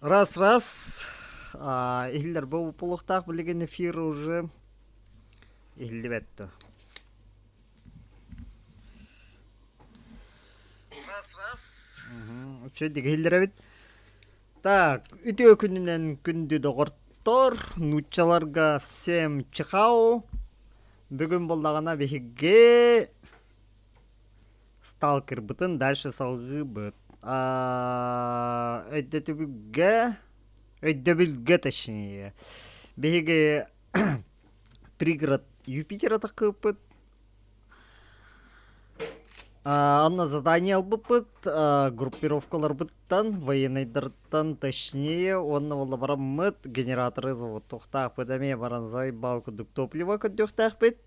Раз раз иһиллэр бу буолуохтаах билигин эфир уже иһиллибэт дуо? Раз раз. Үчүгэйдик иһиллэр эбит. Так, үтүө күнүнэн күндү доҕоттор, нууччаларга всем чихау. Бүгүн буоллаҕына биһиги Сталкербытын дальше салгыыбыт. Өйдөтүбүлгэ, өйдөбүлгэ точнее. Биһиги пригород Юпитера таххыыппыт. Онно задание ылбыппыт группировкаларбыттан, военнайдарыттан точнее, уонна буолла бараммыт генераторы заводтуохтаахпыт эмиэ баран заебал курдук топливо көрдүөхтээхпит.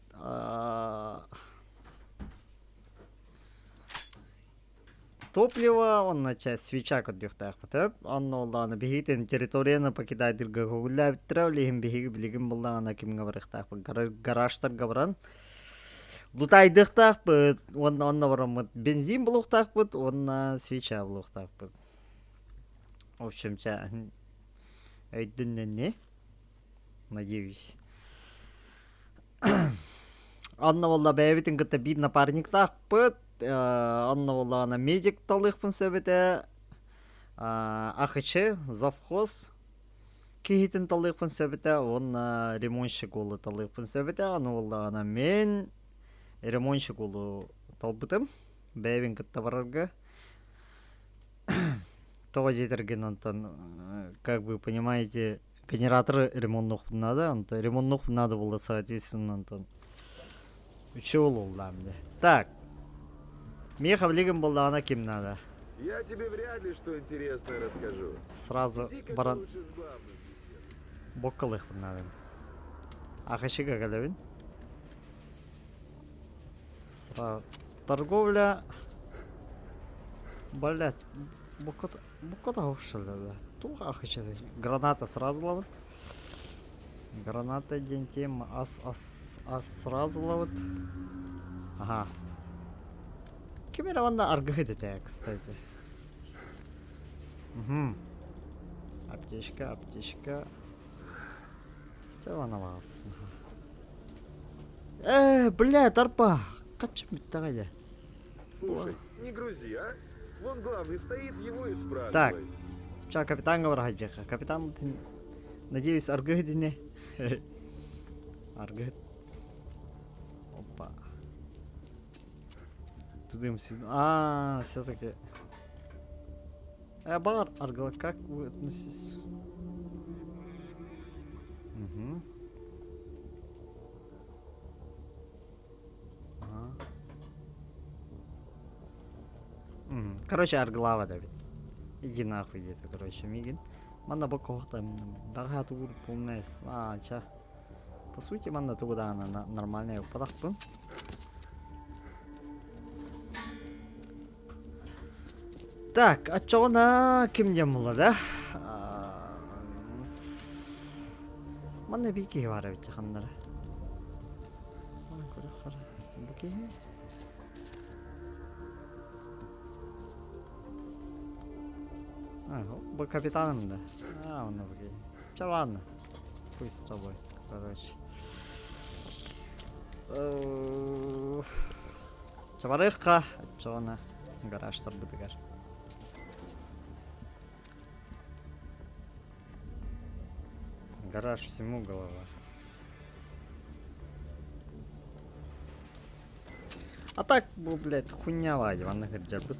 Топливо уонна чэ свеча көрдүөхтээхпит сөп. Онно буоллаҕына биһигитин территорияны покидайдырга көҥүллээбиттэрэ, ол иһин биһиги билигин буоллаҕына кимҥэ барыахтаахпыт гаражтарга баран лутайдыахтаахпыт уонна онно бараммыт бензин булуохтаахпыт уонна свеча булуохтаахпыт. В общем, чэ өйдөннөнни, надеюсь. Онно буолла бэйэбитин кытта биир напарниктаахпыт. Онно буоллаҕына медик талыахпын сөп этэ. АХЧ, завхоз киһитин талыахпын сөп этэ уонна ремонтщик уолу талыахпын сөп этэ. Аны буоллаҕына мин ремонтщик уолу талбытым бэйэбин кытта барарга. Тоҕо диэтэргин онтон, как вы понимаете, генераторы ремонтнуохпун наада, онто ремонтнуохпун наада буолла соответственно онтон үчүгэй буоллаам дии. Так, миэхэ билигин буоллаҕына ким надо? Я тебе вряд ли что интересное расскажу. Сразу Иди-ка ты баран лучше с главным беседуй. боккалыахпын наада. Ахашига кэлэбин. Сразу торговля Блядь, бокката бокката охшалла. Туох ахыча граната сразу ловит. Граната диэн тема ас ас ас сразу ловит. Ага. Ким эрэ манна аргыһыт этэ, кстати. Угу. Аптечка, аптечка. Чэ вана баҕас. Э, бля, тарпа. Хачым бүттэҕэ дьэ. Слушай, не грузи, а? Вон главный стоит, его и спрашивай. Так, ча капитаҥҥа бараһайдьыха. Капитан, надеюсь, аргыһыт ини. Аргыһыт. Опа. Тудым А, все-таки. Э, бар, аргыла, как вы относитесь? Угу. Короче, аргылаава да эбит. Иди нахуй диэтэ, короче, миигин. Манна бу кохта баҕа тугур полная а, ча. По сути, манна тугу даҕаны нормальная уппатахпын. Так, оччоҕуна ким диэн буолла да? Манна биир киһи баар эбит ханнара. Бу киһи. А, бу капитаным да. А, онно бу киһи. Чэ ладно. Хуй с тобой, короче. Чабарыахха, оччоҕуна гаражтарбытыгар. Гараж всему голова. А так, бу, блядь, хуйня лади, манна кырдьарбыт.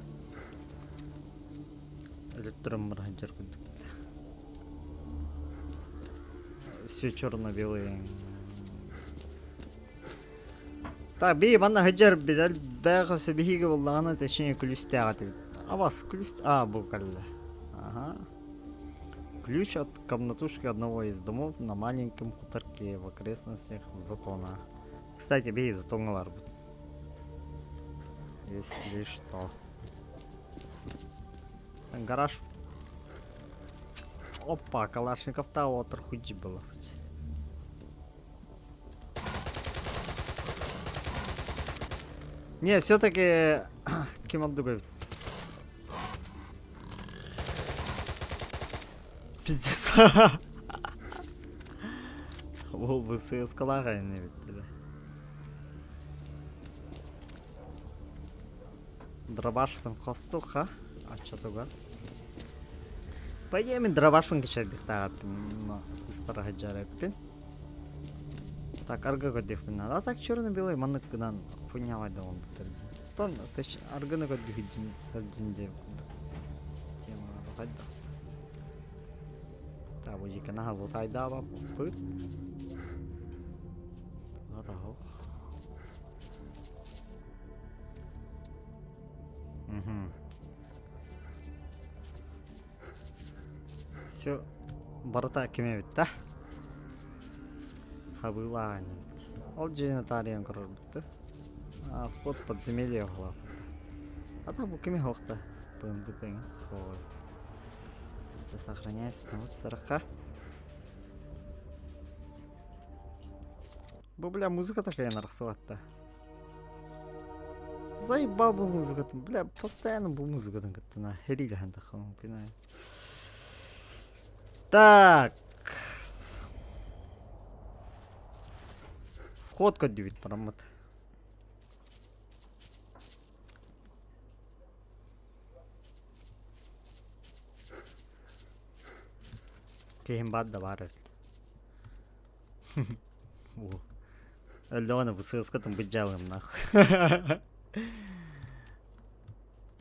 Өлөттөрөн бар сылдьар курдук. Все черно-белые. Так, бии манна сылдьар элбэх өссө биһиги буоллаҕына точнее күлүстээх этибит. Абас күлүс а бу кэллэ. Ага. Ключ от комнатушки одного из домов на маленьком хуторке в окрестностях Затона. Кстати, бии Затоҥҥа барбыт. Если что. Гараж. Опа, Калашников-то отыр хуйди было хоть. Не, все-таки ким ордук эбит. Пиздец. Ол бу сыаскалаах айан эбит бile. Дробашпын хостуха оччотугар. По идее мин дробашпын кичэрдихтааҕыппын ыстара сылдьар эппин. Так аргы көрдүөхпүн наада. А так черно-белый маннык гынан хуйнявай да оҥорбуттар дии. Тон аргыны көрдүхүдьин көрдүн диэн курдук. Темаҕа хайдах. Так, бу дьиэкэ наһаа лутайдаабаппыт. Атаһох. Угу. Все, барыта ким эбит да? Хабыылаан эбит. Ол дьиэни таарыйан көрөрбүт да. Вход подземелье оһолооппут. А так бу кими хоохта? БМБ тэҥин. Сейчас сохраняйся. Вот сараха. Бу, бля, музыка такая нарахсыбатта. Заебал бу музыкатын. Бля, постоянно бу музыкатын кытта на херилэһэн таххам күнэ. Так. Вход көрдүбүт бараммыт. Киһим баар да баар эбит. Өллөҕүнэ бу сыаскатын быдьаалыам нахуй.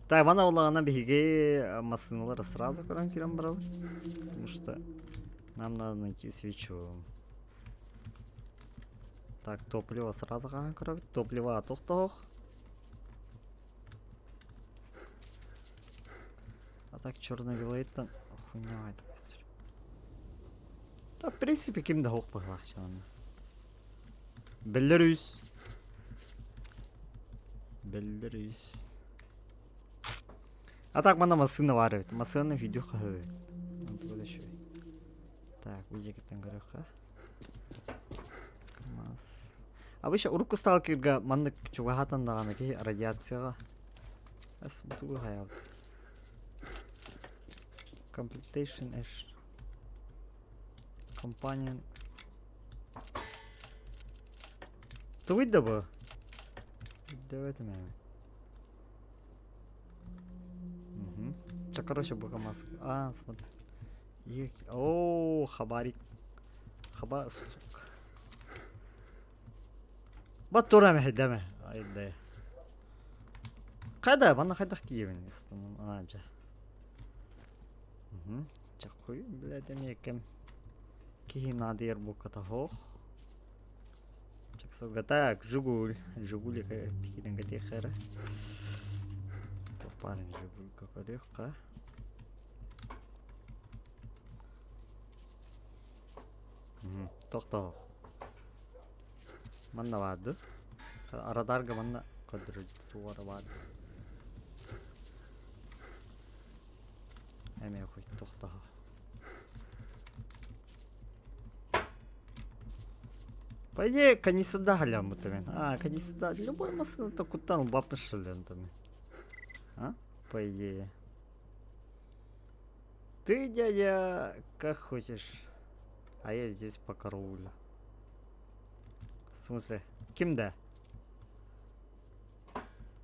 Так, мана улаҕана биһиги массыыналары сразу көрөн киирэн барабыт. Потому что нам надо найти свечу. Так, топливо сразу хаһан көрөбүт. Топливо тохтоох. А так черно-белыйтан хуйня такая. Да, в принципе, ким да суох быһыылаах дьаһанна. Беллөрүүс. Беллөрүүс. А так манна массыына баар эбит. Массыына видео хаһыы эбит. Онтуга да үчүгэй. Так, бу дьиэкиттэн көрүөххэ. КамАЗ. Обычно урукку сталкерга маннык чугаһаатан даҕаны киһи радиацияҕа Эс бутугу хайаабыт. Completion Ash. Companion. Тугуй да бу? Өйдөөбөтүм эми. Мгм. Ча, короче, бу КамАЗ. А, смотри. О, хабарик. Хаба, сука. Баттура мэһэйдэмэ. Айда. Хайда, манна хайдах тиийэбин? Аа, дьэ. Чакуй, блядь, эмиэ кэм киһи наадыйар буукката суох. Чаксылга так, Жигуль. Жигули киирэн кэтиэххэ эрэ. Парень Жигулька көрүөххэ. Тохтоо. Манна баарды. Радарга манна көрдөрөр туора баарды. Эмиэ хуй тохтоо. По идее, канисада халяммыта мен. А, канисада. Любой машина куттан бапышылен там. А? По идее. Ты, дядя, как хочешь. А я здесь по караулю. В смысле? Кимде?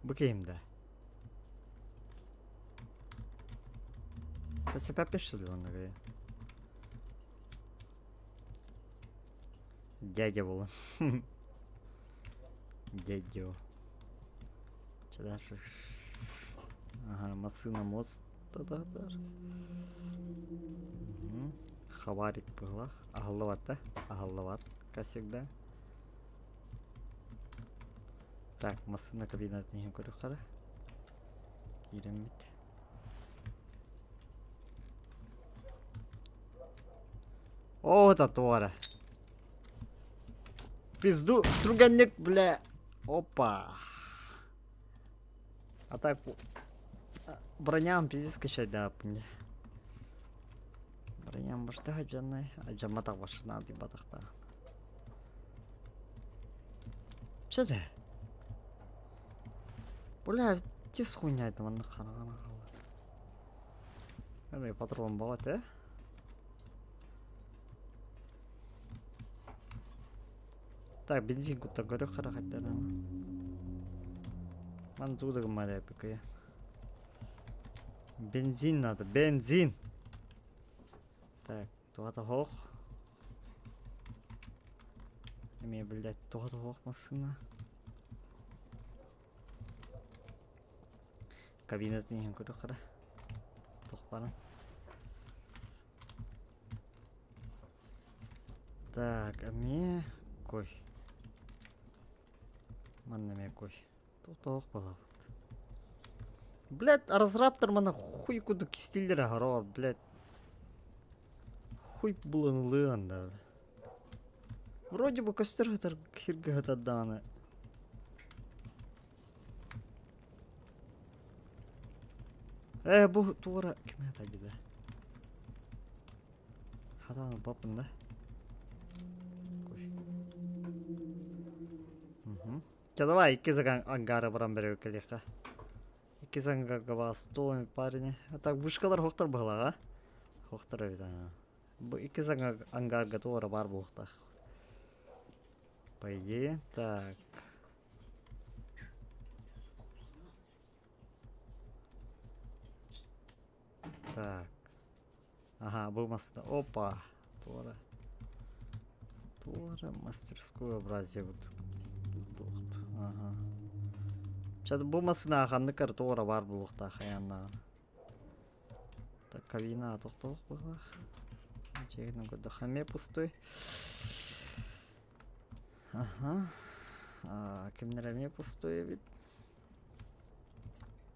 Бу кимде? Сейчас пишет он Дядя был. Дядя. Что дальше? Ага, массына мост. Хабарик быһылах. Аһыллыбат да? Аһыллыбат, как всегда. Так, массыына кабинатын иһин көрүөххэ Киирэммит. Оо, это туора. Пизду, түргэнник, бля. Опа. А так, броням пиздец качать, да, мне. Броням баштаха жанай, а жаматах башына ди батахта. Что ты? Бля, тес хуйня это манна хараҕана хаалар. Эми патрон баҕат, э? Так, бензин кутта көрө харахаттарым. Ман туудагым эпикая. Бензин надо, бензин! Так, туата хоох. Эмиэ, блядь, туата хоох массыына. Кабинатын иһин көрө хара. Туох баран. Так, эмиэ кой. Манна эмиэ кой. Туох буолабыт. Блядь, разраптар мана хуй курдук кистииллэрэ хороор, блядь. Хуй булан да. Вроде бы көстөр сытар сиргэ сытар даҕаны. Ээ бу туора ким это да? Хатаан ылбаппын да. Кой. Угу. Чэ давай икки ангары баран бэрэ кэлиэххэ. Икки ангарга бастон парни. А так вышкалар хохтор быһылаҕа. Хохтор эбит аа. Бу икки ангарга туора баар буолуохтаах. По идее, так. Так. Ага, бу маста. Опа. Туора. Туора мастерское образие вот. Ага. Чат бу масына ханнык туора бар буолуохтаах хайаннаҕын. Так, кабина тохтоох быһылаах. Дьиэгинэн көрдөххө эмиэ пустой. Ага. Кимнэр эмиэ пустой эбит.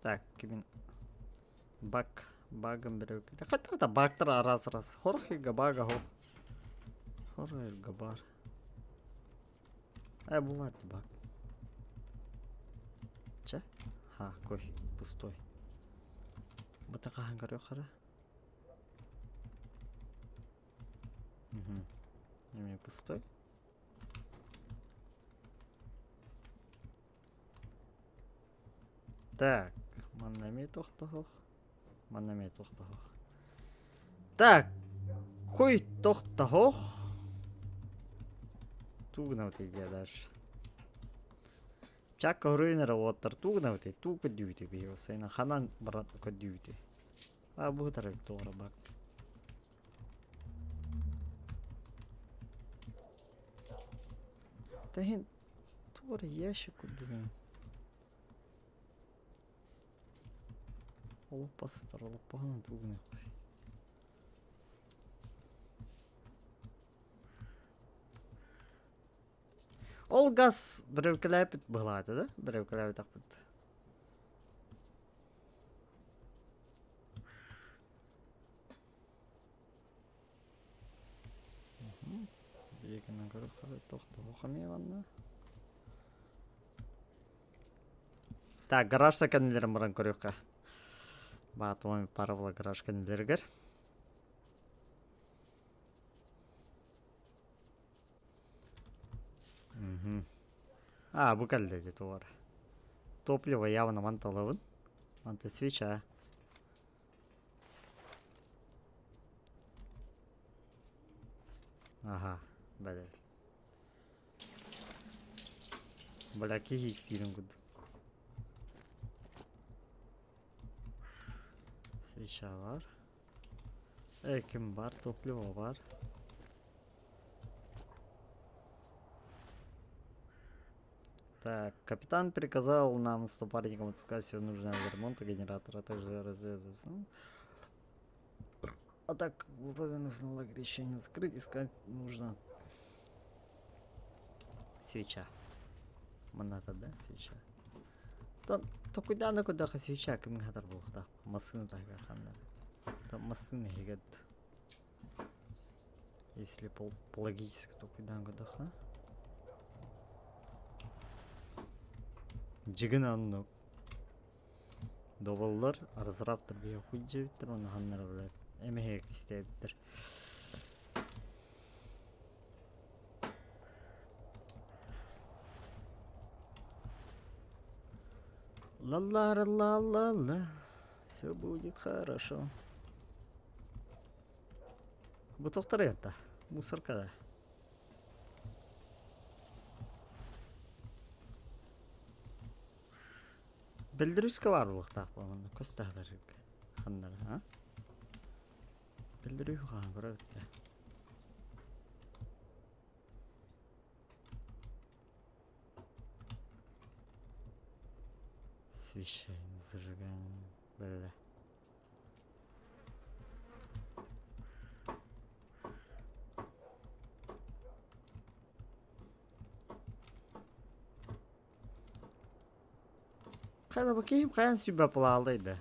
Так, кимин бак багым берег. Хотя это бактар раз раз. Хорхига бага хо. Хорхига бар. Э, бу баг. Чэ? Ха, кой, пустой. Быта хаһан көрүөх хара. Угу. Эмиэ пустой. Так, манна эмиэ тохтоһох. Манна эмиэ тохтоһох. Так, хуй тохтоһох. Тугунабыт идея дальше. Чакка хоруйун эрэ уоттар тугунабыт туу көрдүүбүтүй биһиги сайына ханан баран көрдүүбүтүй. А бу тарак туора бак. Таһин туора ящик курдугун. Олоппос сытар олоппоһунан тугунуохпут. Ол газ бирөкөлөөпүт быһылаата да бирөкөлөөбөтөхпүт. Биһигинэн көрөххө тохтоһуох эмиэ манна. Так, гаражта кэннилэрин баран көрүөххэ. Баатума пара була гараж кэннилэригэр. Мгм. А, бу кэллэ дии туора. Топливо явно манталабын. Манта свеча. Ага, бэлэр. Бля, киһи ииктиирин курдук. Свеча бар. Ким бар, топливо бар. Так, капитан приказал нам с напарником отыскать все нужное для ремонта генератора, а также разведываться. А так, выполненный лагерь еще не закрыть, искать нужно свеча. Маната, да, свеча? То, то куда на куда свеча, ким хатар буохта. Массыына таһыгар ханна. Там массыына иһигэр. Если по, по логически то куда куда Дьигин оннук. Доболлор разраптар биһи хуй дьиэбиттэр уонна ханнара блядь эмэһиэк истээбиттэр. Ла-ла-ла-ла-ла, все будет хорошо. Бу тохтор это, мусорка да. Беллөрүүскэ баар буолуохтаах буолан көстөһөлөр ханнара а? Беллөрүүһү хаһан көрөбүт да. Освещение, зажигание, бля. Хайа бу киһим хайан сүбэ плаалый да.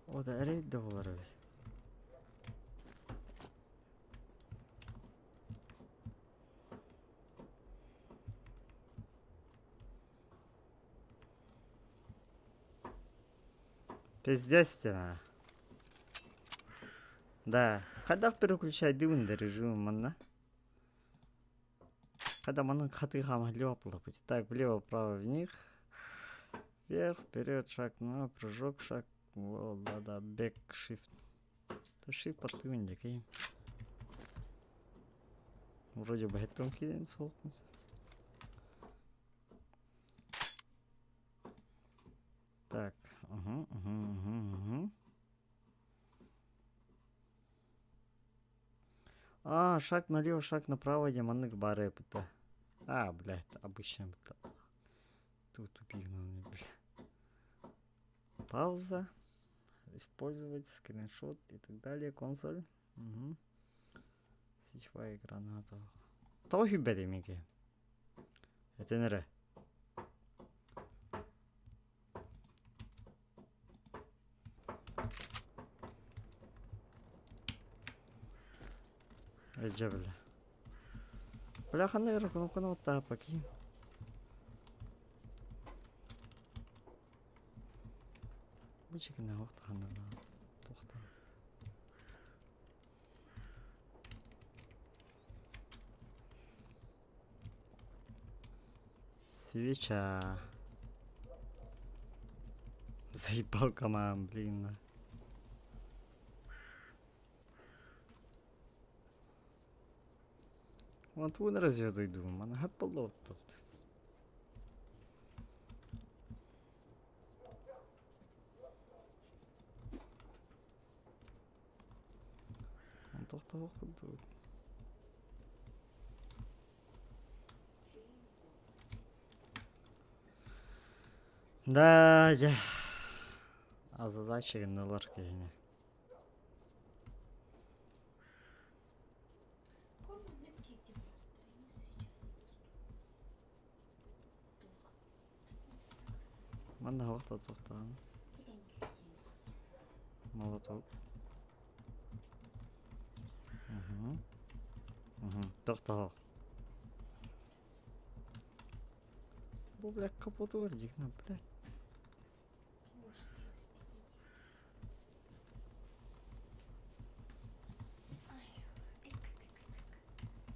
О да эрэй да буолар эбит. Пиздец а. Да. Хайдах переключайдыбын да режим манна? Когда манна хаты хамалёп Так, влево, вправо, вниз. Вверх, вперед, шаг, на, прыжок, шаг. О, да-да, back, shift. То shift подтывын декей. Вроде бы хэттон киден соқмыз. Так, угу. А, шаг налево, шаг направо, я маннык бары это. А, блядь, обычно это. Тут тупик, бля. Пауза. Использовать скриншот и так далее. Консоль. Угу. Сетевая граната. Тоҕо сүүрбэтий мики? Этин эрэ. Дьэ бля. Бля ханна эрэ кнопканы баттааппакий. Бу чекинэ ханна туохта. Свеча. Заебал команд, блин. Вот вон разведу Мана тут. Тохтоо курдук. Да, дьэ. Азалааччы гыннылар киһини. Манна тохтоон. Молоток. Угу. Угу. Тохтоо. Бу, бля, капотугар дьикна, блядь.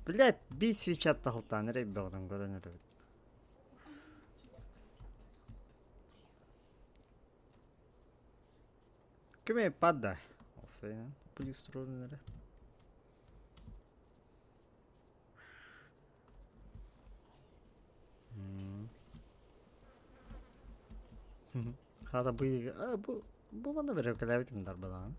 Блядь, бии свечат тахылтаан эрэй бөҕөтүн көрөн эрэбит. Кими падда? Осайынан плюс эрэ. Хата бу бу бу манна бэрэ дарбадаҕын.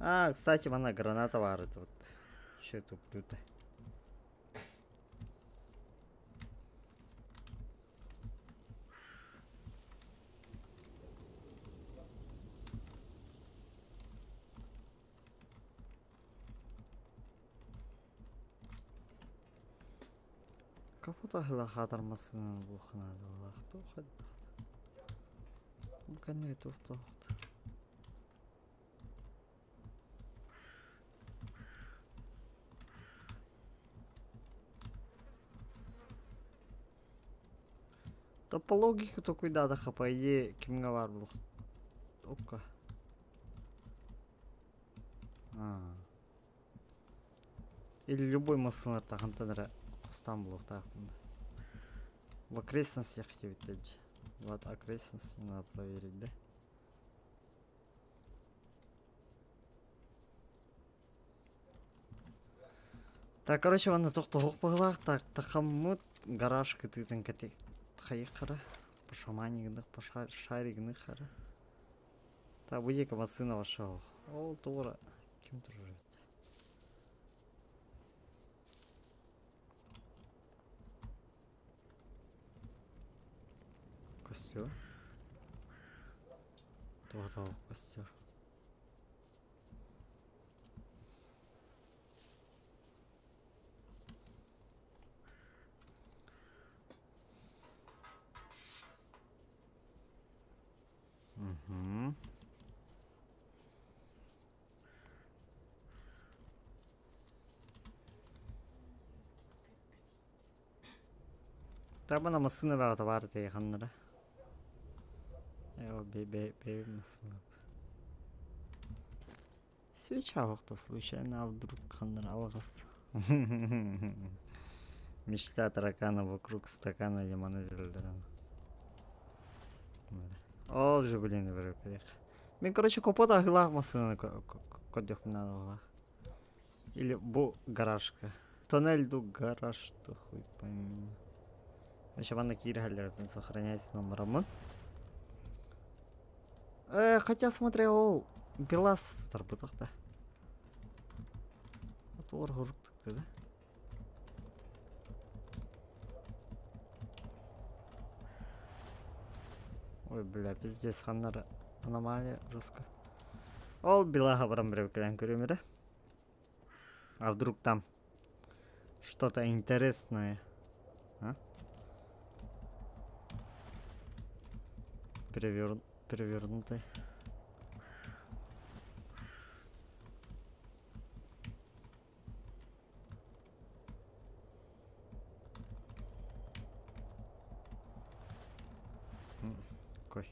А, кстати, манна граната баар тут. Еще туплю-то. Капот аһыла хаатармасынан буоханаадалаах туох Бу кэннэ туох Да по логике толкуйдаатахха по идее кимҥэ баар буолуох Окка. Аа. Или любой массыыналартан хантан эрэ хостаан булуохтаахпын да. В окрестностях диэбиттэр дии. Вот окрестности надо проверить, да? Так, короче, манна тохтоһуох быһыылаах. Так, тахаммыт гараж кытыытын кэтик хайыхара, пошаманигных, пошаригных хара. Так, бу диэки массыына вошел. Ол туора ким турар Костер. Туох костер. Угу. Табана массыына бөҕөтө баар этэ ханнара. Ээ бэйэм массыына. Свеча охто случайно, а вдруг ханнара алҕас. Мечта таракана вокруг стакана лимона дилдерен. Ол Жигулины беру Мен, короче, капот аһыылаах массыынаны көрдөхпүн наада Или бу гаражка. Тоннель ду гараж, то хуй пойми. Вообще манна киирһэллэрин сохранять номерамын. Хотя смотри, ол БелАЗ тарбытах да. Туор хуруктык да. Ой, бля, пиздец, ханнара аномалия жестко. Ол БелАЗа баран биребекелен көрүмүрэ. А вдруг там что-то интересное? А? Перевернутый. Кой.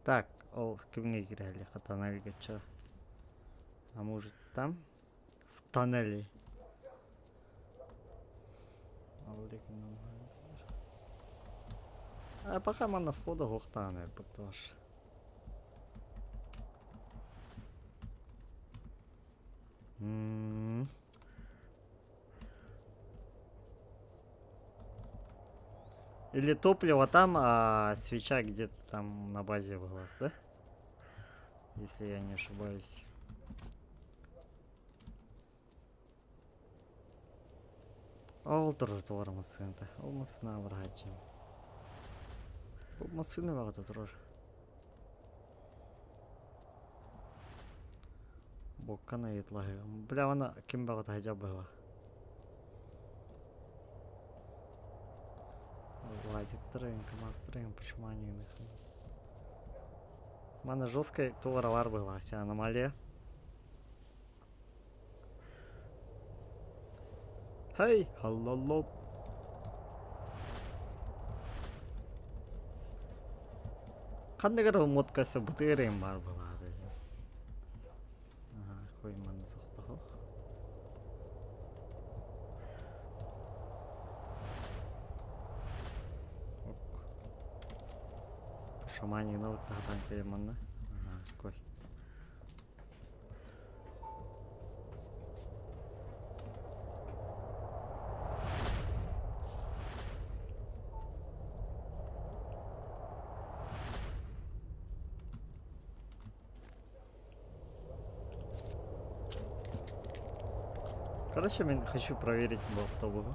Так, ол кимҥэ киирэлли тоннельга чё? А может там? В тоннеле. Ол диэки А пока манна входа суохтаан эрбит М. Или топливо там, а свеча где-то там на базе была, да? Если я не ошибаюсь. Ол турар туора массыыната. Ол массыына быраһааччым. Бу массыына баҕата турар. Буоккан ыйыталаһыам. Бля, аны ким баҕата сылдьар быһыылаах. Лазиктар, КамАЗтар, почему они Манна жесткай туора быһыылаах, аномалия. Хей, халлаллоп. Ханнык эрэ муткасы бытыырыым баар былаады. Аха, хуй манна тохтоһуох. Ок. Шаманина вот тахатан кэлэн манна. Аха, кой. Короче, мен хочу проверить бу автобуһу.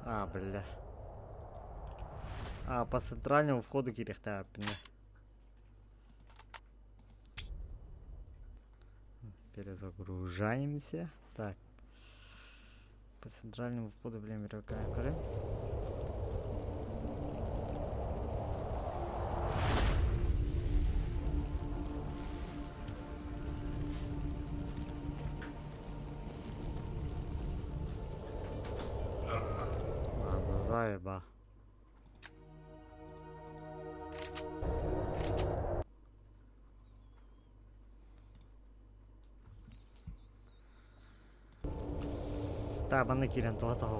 А, бля. А, по центральному входу киириэхтээхпин. Перезагружаемся. Так. По центральному входу, блин, көрө. Ладно, заеба. Так, манна киирэн тоҕо тоҕо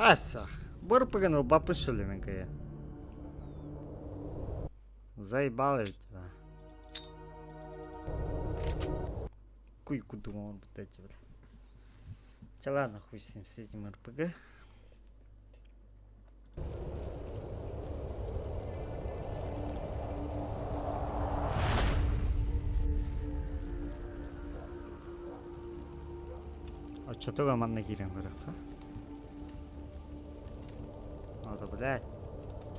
Аса, бырпыгын ылбаппыт что ли мен кыйа? Заебал ведь, да. Куй кудум оҥорбут эти, бля. Чэ ладно, хуй с ним, с этим РПГ. Оччотугар манна киирэн көрүөххэ. Ото, блядь.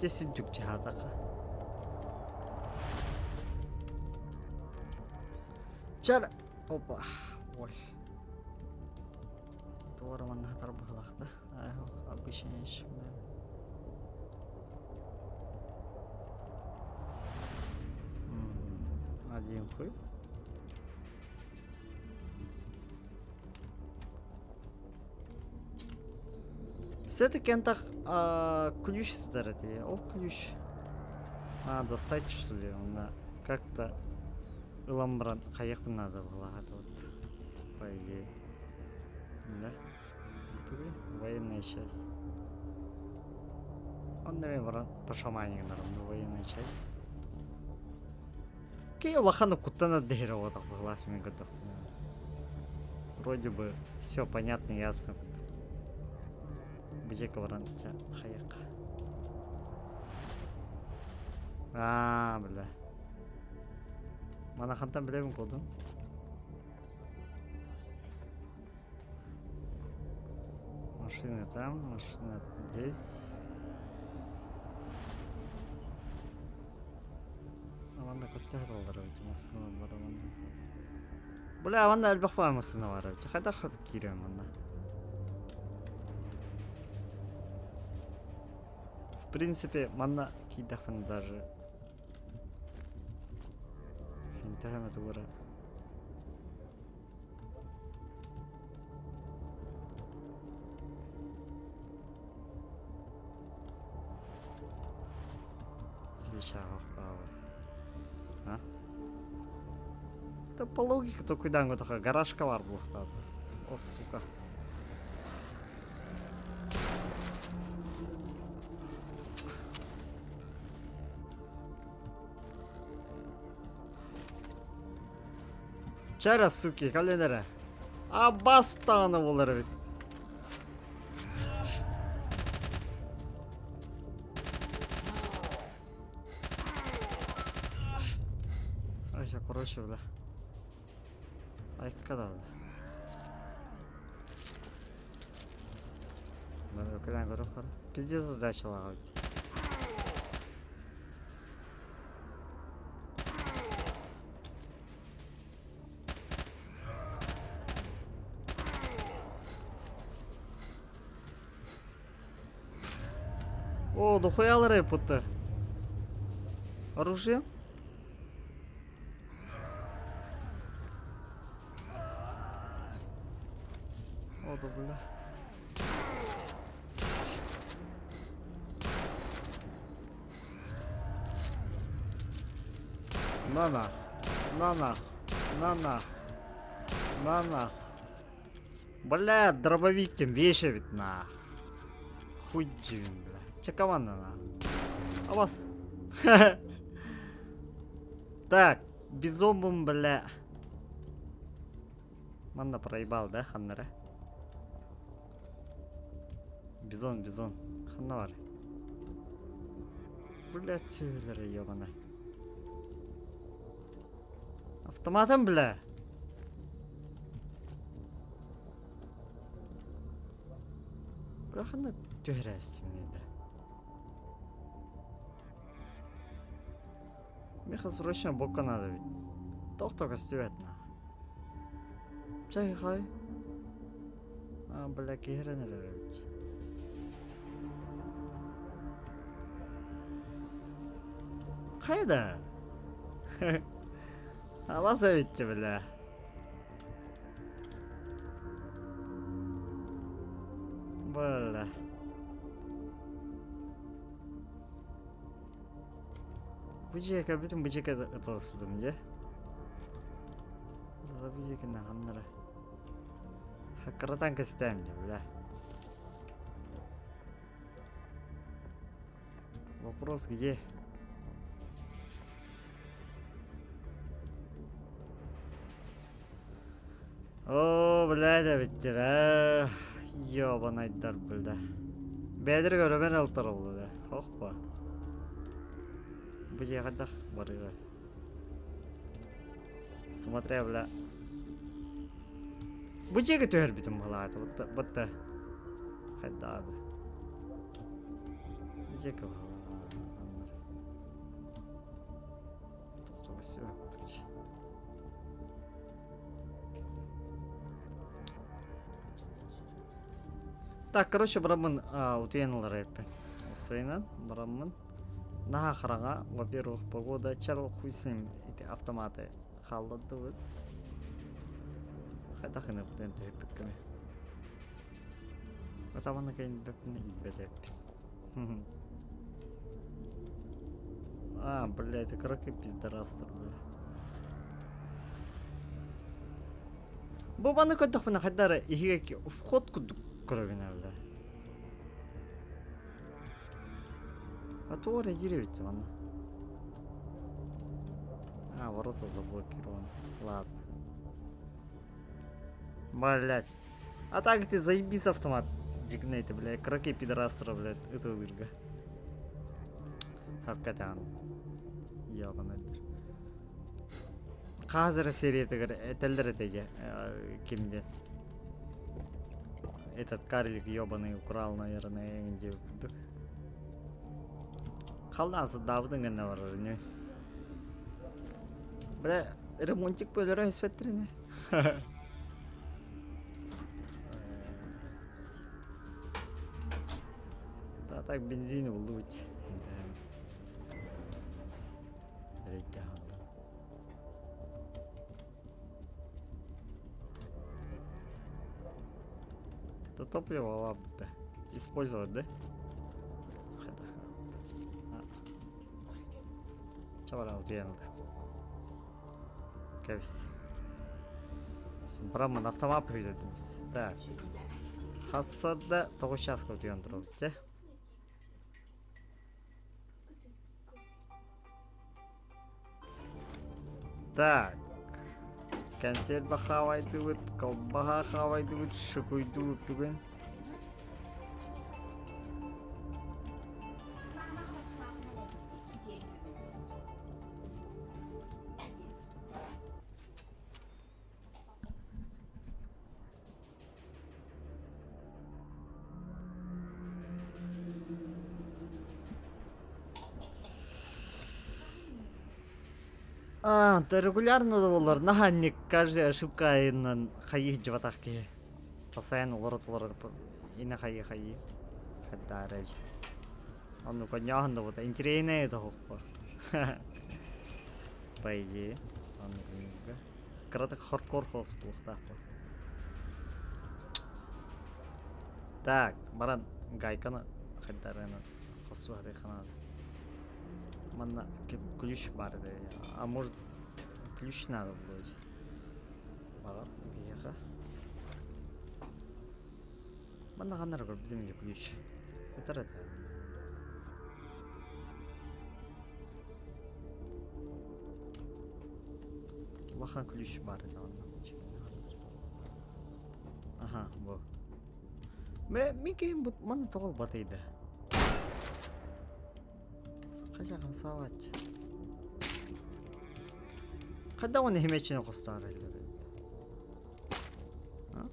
Дьэ сүрдүк дьаһаатахха. Чар. Опа. Ой. Туора манна хатар быһылаахта. Обычная Один хуй. Все-таки антах ключ сытар этэ. Ол ключ. А, достать что ли? Онно как-то ылан баран хайыахпын наада быһылаах вот. По идее. Да? Военная часть. Онно мен баран пошамани гынарым военная часть. Кей улаханы куттана дэһэр оҕотох быһылаах мен көрдөхпүнэ. Вроде бы все понятно, ясно. Бу баран хайык. Аа, бля. Мана хантан билэбин кодун. Машина там, машина здесь. Манна көстөр эбит массыына бар манна. Бля, манна элбэх баар массыына бар эбит. Хайдах киириэм манна? В принципе, манна киирдэхпинэ даже интэһэм тугура Свеча баҕар. А? Да по логике толкуйдаан көрдөххө гаражка баар буолуохтаах. О, сука. Чара, суки, кэлин эрэ. Аббас даҕаны буолар эбит. Айша, короче, бля. Айка да, бля. Кэлэн көрөх Пиздец задачалаах эбит. О, дохуялар эппуттар. Оружие? О, да бля. На нах. На нах. На нах. На нах. Бля, дробовик тем вещи ведь нах. Хуй бля. Че команда на? А вас? Так, бизомбум, бля. Манна проебал, да, ханнара? Бизон, бизон. Ханна бар. Бля, түүлэрэ ебаный. Автоматом, бля. Бля, ханна түһэрээссимний да. Миэхэ срочно бокка надо ведь. Туох да көстүбэт на. Чай хай. А, бля, киһирэн эрэр эбит. Хайда? Алас эбитчи, бля. Бля. Бу дьиэкэ бүтүн бу дьиэкэ ыталаспытым дьэ. Бу дьиэкэ ханнара. Хаккаратан кэстэм дьэ, бля. Вопрос где? Оо, блядь, эбиттэр Ёбанайдар, бля. Бэдэр көрөбөн ылтарыллы да. Хохпа. Бу дьиэҕэ дах барыга. Смотря, бля. Бу дьиэгэ түһэрбитим былаата. Бутта, бутта. Хайдаады. Бу дьиэгэ Так, короче, бараммын утуйан ылар эппин. Сайынан бараммын. Наһаа хараҥа, во-первых, погода, чал хуй с ним, эти автоматы хааллардыбыт. Хайдах гыныппытын төһүппүккүнэ. Атаманы кэйбэппин илбэтэппин. А, бля, это кырака пиздарастыр, бля. Бу маны көрдөхпүнэ хайда эрэ иһигэ вход курдук көрөбүн бля. А то эрэ киирэбит манна. А, ворота заблокированы. Ладно. Блять. А так ты заебись автомат. Дигнейте, бля, кыраки пидорастера, блядь, ытылырга. Хапкатан. Ябанайдыр. Хаһыс сериятыгар этэллэр этэ дьэ ким диэн этот карлик ебаный украл наверное эҥин диэбит курдук халлаан сырдаабытын гэннэ барар ини бля ремонтик бөлөрө испэттэринэ да так бензин буллубут Это топливо лабда. Использовать, да? Чабара утуйан Кэбис. Браман автомат үйдедимиз. Так. Хассада тоҕус чааска утуйан турабыт дьэ. Так. Консерва хаавайдыбыт, колбаһа хаавайдыбыт, шукуйдубут бүгүн. А, да регулярно да буоллар наһаа инник каждый ошибка айынан хайыы сылдьыбатах киһи. Постоянно уларыт-уларыт инэ хайыы-хайыы. Хайдаарай. Оннук онньооһун да буолта интириэһинэй это оһохпо. По идее. Оннук Кыратык хардкор хоос буолуохтаах буо. Так, баран гайканы хайдарынан хосуһатыахха наада. Манна ключ баар этэ. А может ключ надо будет? Баҕар биһиэхэ. Манна ханна эрэ көрбүтүм дии ключ. Этэр этэ. Улахан ключ баар этэ онно. Аха, бу. Мэ мин киһим бу манна тоҕо батыйда? Хайа хамсаабат. Хайдах уонна химеччини хостоору А?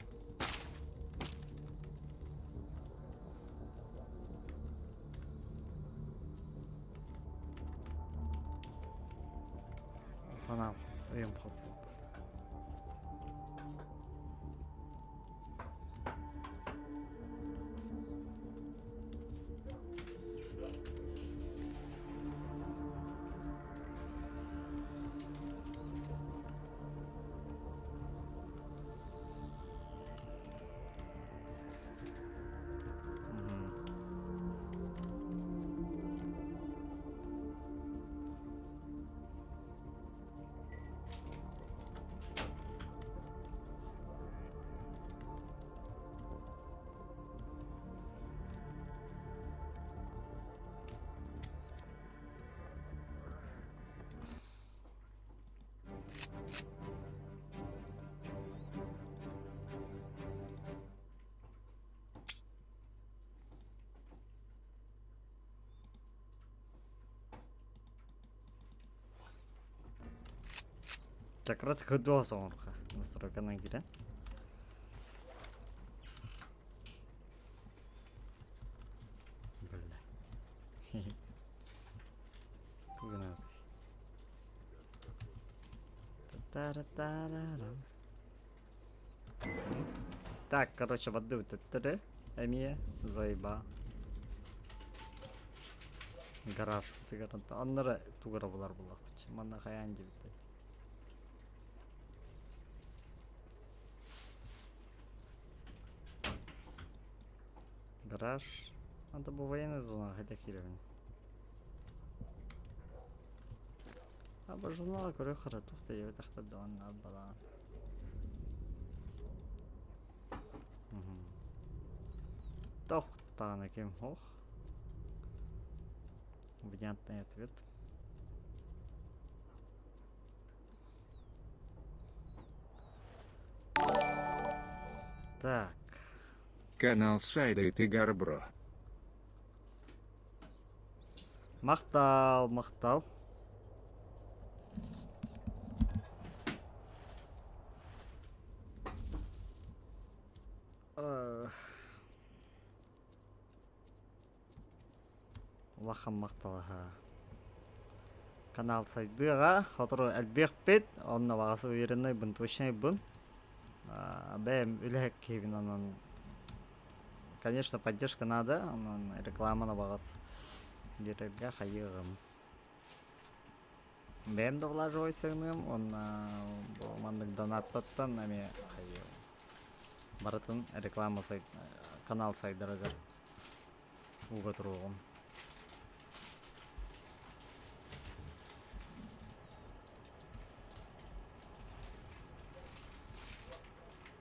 Санаам өйүм хоппут. Чакрат хыдуа соҥорха. Настройканан киирэн. Бля. Тугунат. Та-та-ра-та-ра-рам. Так, короче, воды төттөрү эмиэ заеба. Гараж бытыгар аннары тугара булар булахпыт. Манна хайаан дебитэй. Гараж. Надо бу военная зона хайда кииребин. А бу журнала көрө хара туох да диэбэтэхтэр даҕаны арбалаан. Тохтаана ким ох. Внятный ответ. Так. Канал Сайдайт и Гарбро. Махтал, махтал. Улахан махталаһа. Канал сайдыаҕа, сотору элбиэхпит, онно баҕас увереннайбын, точнайбын. Бэйэм үлэһит киһибин онон конечно поддержка надо, онон рекламаны баҕас биэрэргэ хайыаҕым. Бэйэм да влаживай сыгыныам уонна бу маннык донаттаттан эмиэ хайыам. Барытын реклама сайт канал сайдарыгар ууга туруоҕум.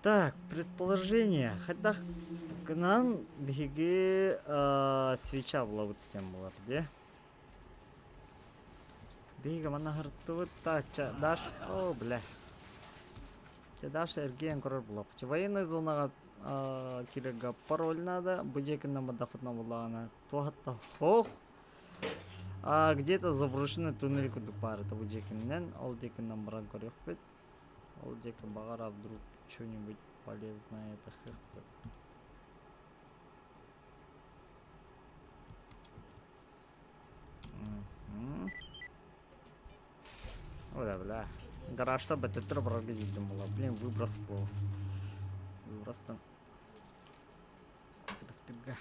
Так, предположение. Хайдах гынан биһиги свеча булабыт диэн буолар дии. Биһиги манна аһартыбыт так, ча, Даш, о, бля. Чэ, Даша эргийэн көрөр булаппыт. Военная зонаҕа киирэргэ пароль надо, бу дьиэкиннэн бардахпытына буллаҕына туохатта ох а где-то заброшенный туннель курдук баар этэ бу дьиэкиннэн, ол диэкиннэн баран көрүөхпүт. Ол диэки баҕар вдруг что-нибудь полезное тахыахпыт. О, да, бля. Гаражта бөтөттөр барарга диирдим була. Блин, выброс был. Выбростан. Сыгыттырга.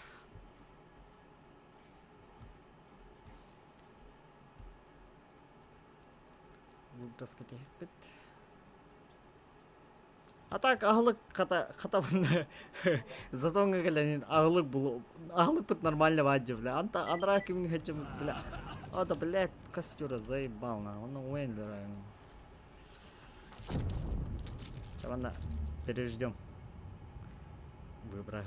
Выброс кэтиһикпит. А так аһылык хата хата затоҥҥа кэлэн аһылык булу аһылыкпыт нормально баар бля анта анараа кимҥэ сылдьыбыт бля а да блядь костюра заебал на он уэнлер Ладно, переждем. Выбрать.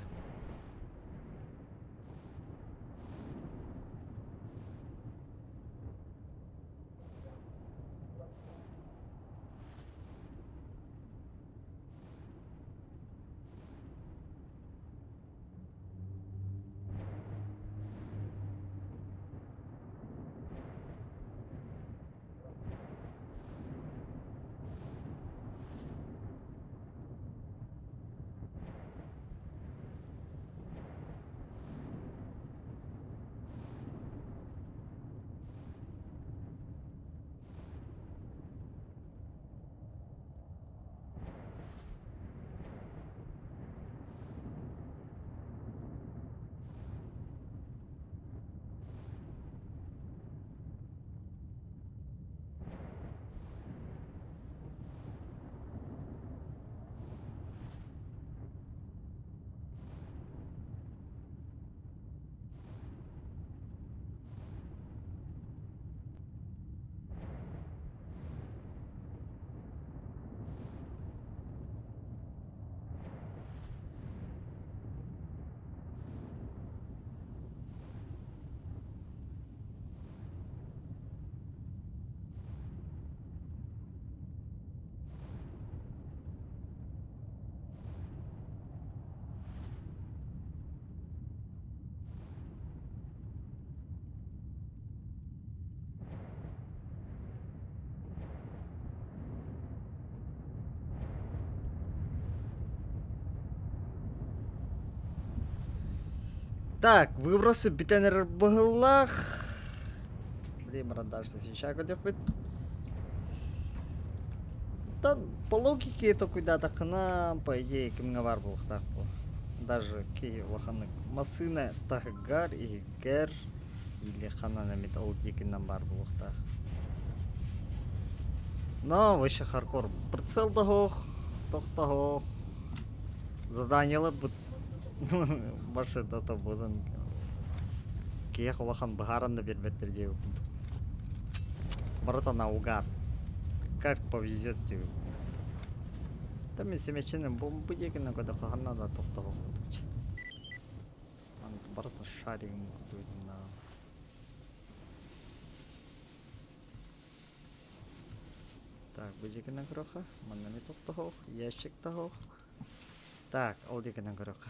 Так, выбросы бүтэн эрэр быһыылаах. Блин, баран дальше сейчас көрдөхпүт. Там по логике это куда-то по идее, кимҥэ баар буолуохтаах бу. Даже киһи улаханнык массыына таһыгар, иһигэр или ханан эмит ол диэкинэн баар буолуохтаах. Но вообще хардкор. Прицел да суох, тохтоһуох. Заданиелар бут башыта буолан киһиэхэ улахан быһааран да биэрбэттэр диэбит курдук. Барыта наугад. Как повезет диэбит. Там мин сэмэччинэн бу диэкинэн көрдөххө ханна да тохтоһуох курдук. Барыта шаригым курдук Так, бу диэкинэн көрүөххэ. Манна эмиэ тохтоһуох, ящик таһуох. Так, ол диэкинэн көрүөххэ.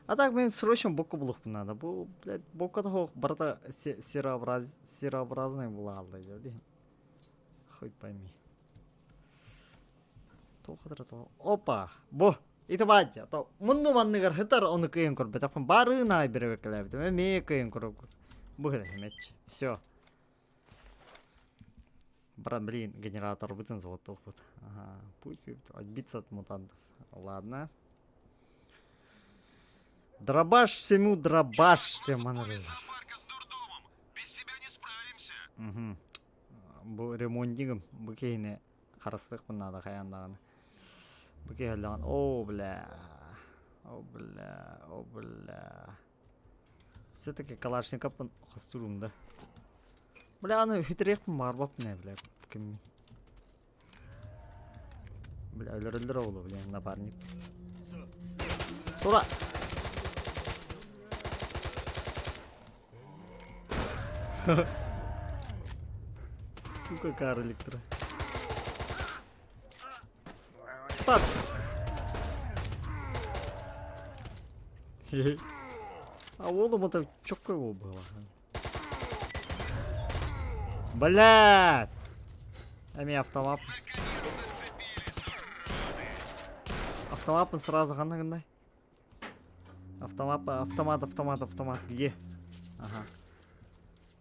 А так мен срочно бокка булуохпун наада. Бу, блядь, бокка таһуох барыта серообраз... серообразный буолаалла дии. Хоть пойми. Туох то Опа! Бу! Ити баадьа. То мунну манныгар хытар ону кыйын көрбөтөхпүн. Барыын аай беребеккелээбитим. Эмиэ кыйын көрөккүр. Бу хэмэч. Все. Брат, блин, генераторбытын заводтуохпут. Ага, путь отбиться от мутантов. Ладно. Дробаш всему дробаш, тем Угу. Бу ремонтнигым бу киһини харыстыахпын наада хайаан даҕаны. Бу киһи өллөҕүн оо бля, о бля, о бля. Все-таки Калашниковпын хостуурум да. Бля, аны үтүрүөхпүн баҕарбаппын ээ, бля, киммин. Бля, өлөрөллөр оҕолу, бля, напарник. Тура! Сука, карлик тура. Пап! А уолум это чётко его было. Блядь! Эми автомат. Автомапын сразу ханна гындай? Автомат, автомат, автомат, автомат. Где? Ага.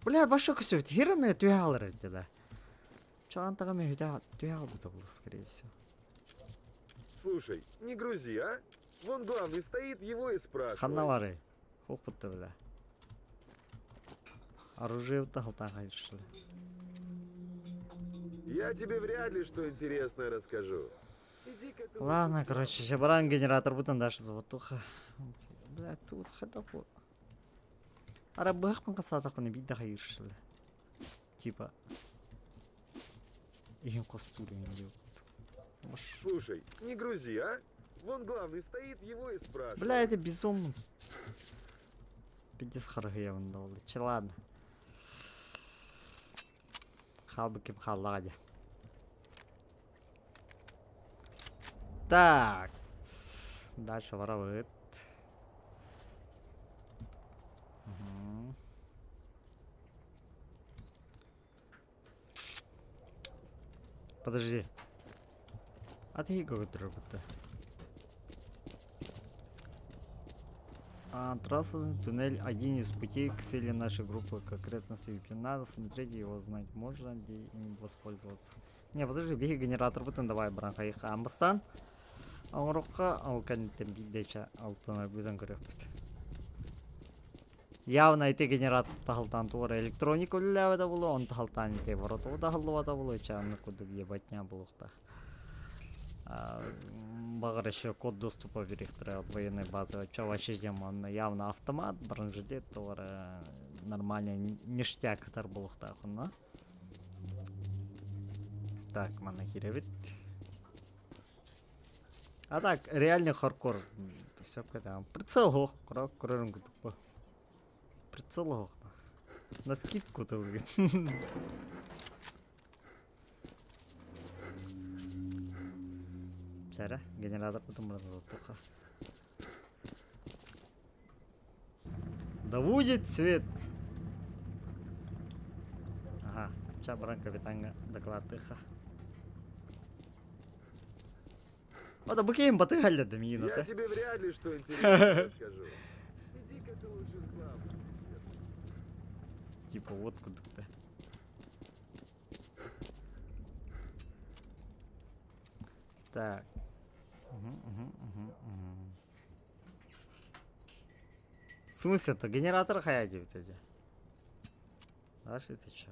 Бля, баша көсөбүт. Хераны түһэ алар эдде да. Чаҕан таҕа мөһүтэ түһэ албыта буолуо, скорее всего. Слушай, не грузи, а? Вон главный стоит, его и спрашивай. Ханна бары? Хух бля. Оружие тахалтан что ли? Я тебе вряд ли что интересное расскажу. Иди-ка ты Ладно, лучше короче, сейчас баран генератор бутан дальше заводуха. Бля, тут хата по. Ара быһахпын хасаатахпына биир да хайыыр Типа. Иһин хостуур диэн Слушай, не грузи, а? Вон главный стоит, его и спрашивай. Бля, это безумно. Пиздец харыһыйабын да ол. Че ладно. Хаалбыт ким хааллаҕа дьэ. Так. Дальше барабыт. Угу. Подожди. А ты будто. А, трассу, туннель один из путей к цели нашей группы, конкретно с VPN. Надо смотреть его знать, можно ли им воспользоваться. Не, подожди, беги генератор бутын давай баран хайыха амбастан. Оҥорохха ол кэнниттэн биирдэчэ алтына бүтэн көрүөхпүт. Явно ити генератор таһылтаан туора электроника үлэлээбэтэ буолуо, он таһылтаан ити вороту таһыллыбата буолуо, чаанны курдук ебатня буолуохтаах. Баҕар еще код доступа берехтэрэ от военной базы. Ча вообще тема, явно автомат, бронежилет, туора нормально ништяк ытар буолуохтаах онно. Так, манна киирэбит. А так, реальный хардкор. Все там. Прицел ох, көрөрүм курдук Прицел ох. На скидку то выглядит. Чара, генератор потом туха. Да будет свет. Ага, ча баран капитанга докладтыха. Ода бу киһим батыһаллар да миин Я тебе вряд ли что интересное расскажу. Иди-ка ты лучше. Типа вот курдук да. Так. Угу. В смысле, это генератор хайа диэбит эдьэ. Дальше это чё?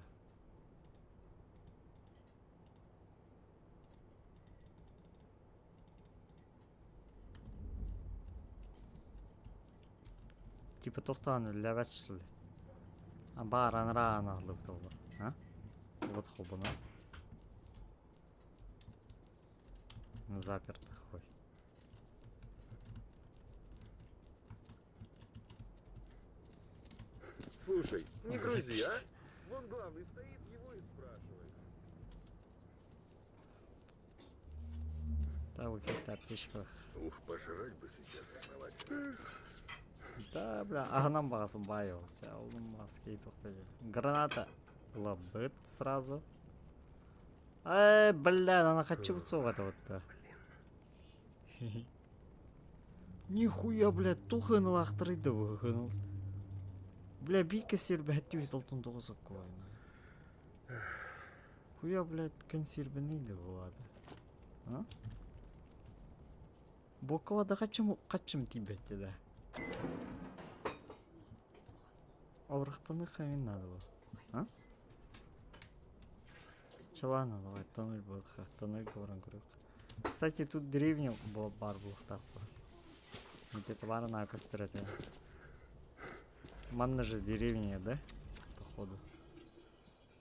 Типа тохтоон үллэбэт что ли? А баар анараа анаһыллыбыт буолла. А? Вот холбоно. Заперто хуй. Слушай, не грузи, а? Вон главный стоит, его и спрашивай. Да, вот это аптечка. Ух, пожрать бы сейчас основательно. Да, бля, аһынан баҕасын баайы ол. Чэ, олум маски Граната лабыт сразу. Эй, бля, она хочу это вот. Нихуя, блядь, тухын лахтырыйды быһын. Бля, бийке сирбэһэттүү 169 соккуайна. Хуя, блядь, консервенейді болады. А? Бокова да качым качым тибетти да. Аврахтаны хамин надо было. А? Чалана, давай, тоннель барха, тоннель говоран көрөк. Кстати, тут деревня бар булуктаах. Где-то бар на көстөрөтө. Манна же деревня, да? Походу.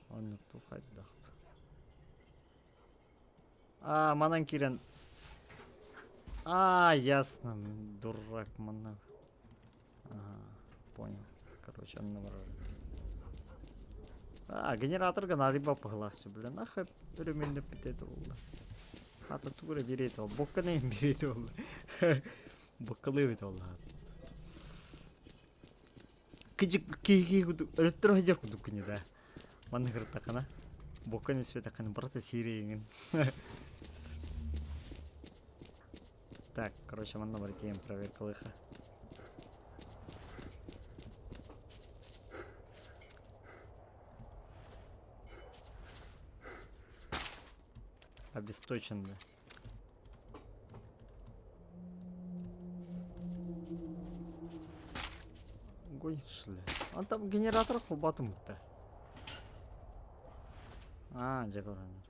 Он тухайдахт. А, манан кирен. А, ясно. Дурак, манна. Ага, понял. Короче, анна барар. А, генераторга надо баһылааччы, бля, нахуй өрөмүннэ питет олла. Хата тугура берет ол, бокка не берет ол. Боккалы бит ол. Кыжык ки өлөттөр хажар кудук күнү да. Манна кыртакана. Бокка не светакана барыта сирейин. Так, короче, манна бар проверка лыха. Обесточен, да. Гонит, что ли? Он там генератор холбатым да. А, дьэ көрөнөр.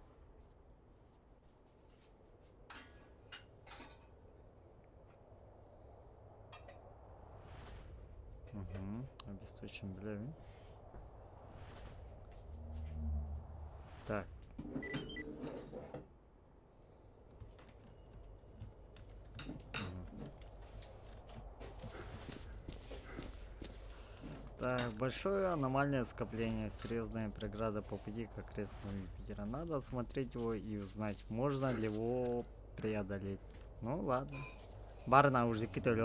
Угу, обесточен, бля. Так. Так, большое аномальное скопление, серьезная преграда по пути к окрестностям Юпитера. Надо осмотреть его и узнать, можно ли его преодолеть. Ну ладно. Барна уже какие-то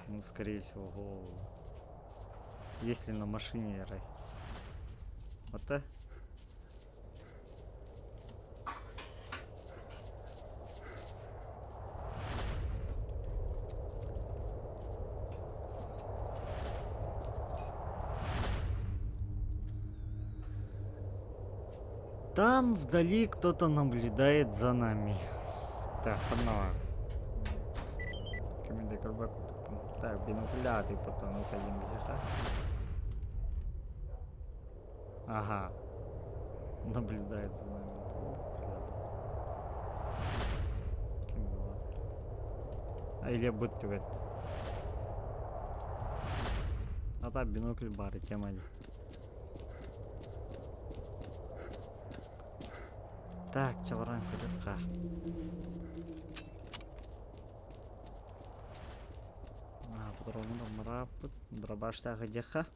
Ну, скорее всего, голову. Если на машине, рай. Вот так. Там вдали кто-то наблюдает за нами. Так, одного. Так, бинокляты потом уходим беха. Ага. Наблюдает за нами. А или будто это. А так бинокль бары тема. Так, чаваран көрүөххэ. А, патронун омраппыт, дробаштаах дьэхэ.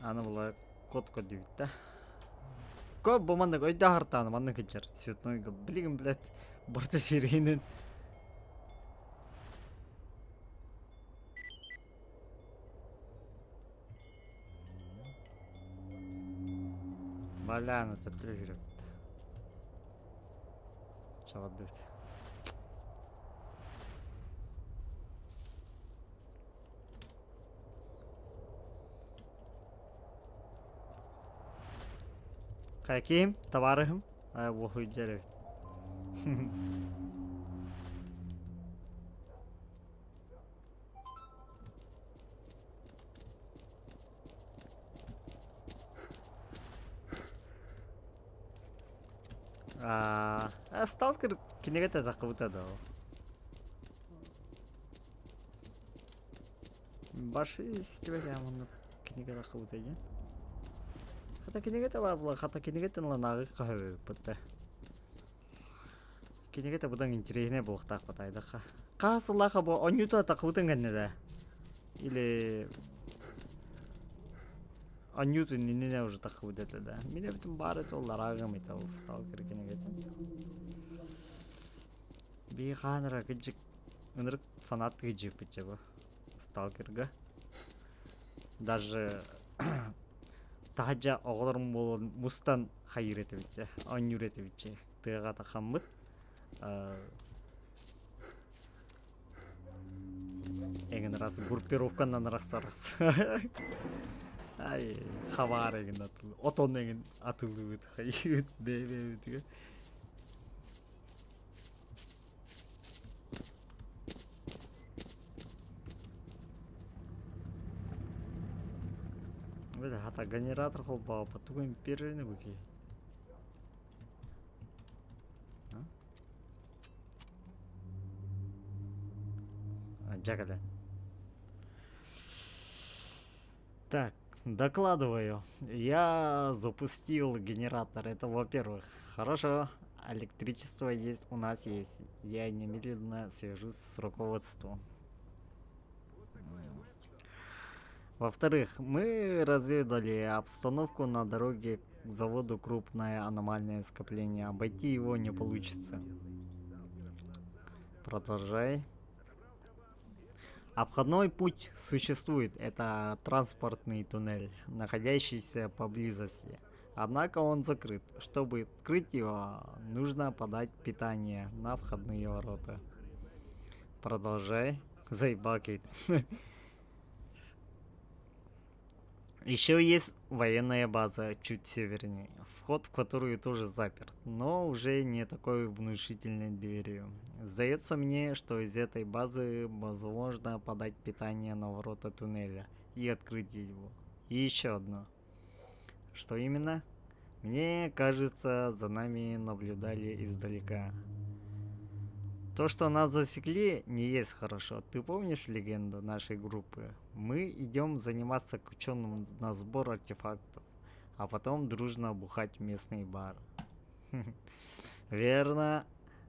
Аны була код көрдүбүт да. Код бу маннык өйдөөх артааны маннык кыдьар цветнойга билигин блядь барыта сирэйинэн Баляны төттөрү жүрөбүт. Чабадыбыт. Каким табаарыһым? Аа, буолуйдьар эбит. Аа, сталкер кинигэтэ таххыбыта да ол. Баш истибэтэ оннук кинигэ таххыбыта диэн. Хата кинигэтэ баар буолан, хата кинигэтин ылан ааҕыы хаһыппыт да. Кинигэтэ быдан интэриэһинэй буолуохтаах батайдахха. Хаа сыллаах бу онньута таххыбытын кэннэ да. Или онньутун иннинэ уже таххыбыт этэ да. Мин эбитим баар этэ ол араагым этэ ол сталкер кинигэтин. Бии хаан эрэ кыдьык ынырык фанат кыдьыппыт дьэ бу сталкерга. Даже таһырдьа оҕолорум буолан мустан хайыыр этибит дьэ, оонньуур этибит дьэ. Тыаҕа тахаммыт эҥин раз группировканан арахсарас. Ай, хабаар эҥин атылы, отон эҥин атылыбыт, хайыыбыт, бэйэ-бэйэбитигэр. Бля, хата генератор холбооппут, тугу империяны бу киһи? Дьэ кэлэн. Так, докладываю. Я запустил генератор. Это во-первых. Хорошо. Электричество есть, у нас есть. Я немедленно свяжусь с руководством. Во-вторых, мы разведали обстановку на дороге к заводу крупное аномальное скопление. Обойти его не получится. Продолжай. Обходной путь существует. Это транспортный туннель, находящийся поблизости. Однако он закрыт. Чтобы открыть его, нужно подать питание на входные ворота. Продолжай. Заебал, Кейт. Еще есть военная база чуть севернее, вход в которую тоже заперт, но уже не такой внушительной дверью. Сдается мне, что из этой базы возможно подать питание на ворота туннеля и открыть его. И еще одно. Что именно? Мне кажется, за нами наблюдали издалека. То, что нас засекли, не есть хорошо. Ты помнишь легенду нашей группы? Мы идем заниматься к ученым на сбор артефактов, а потом дружно бухать в местный бар. Верно.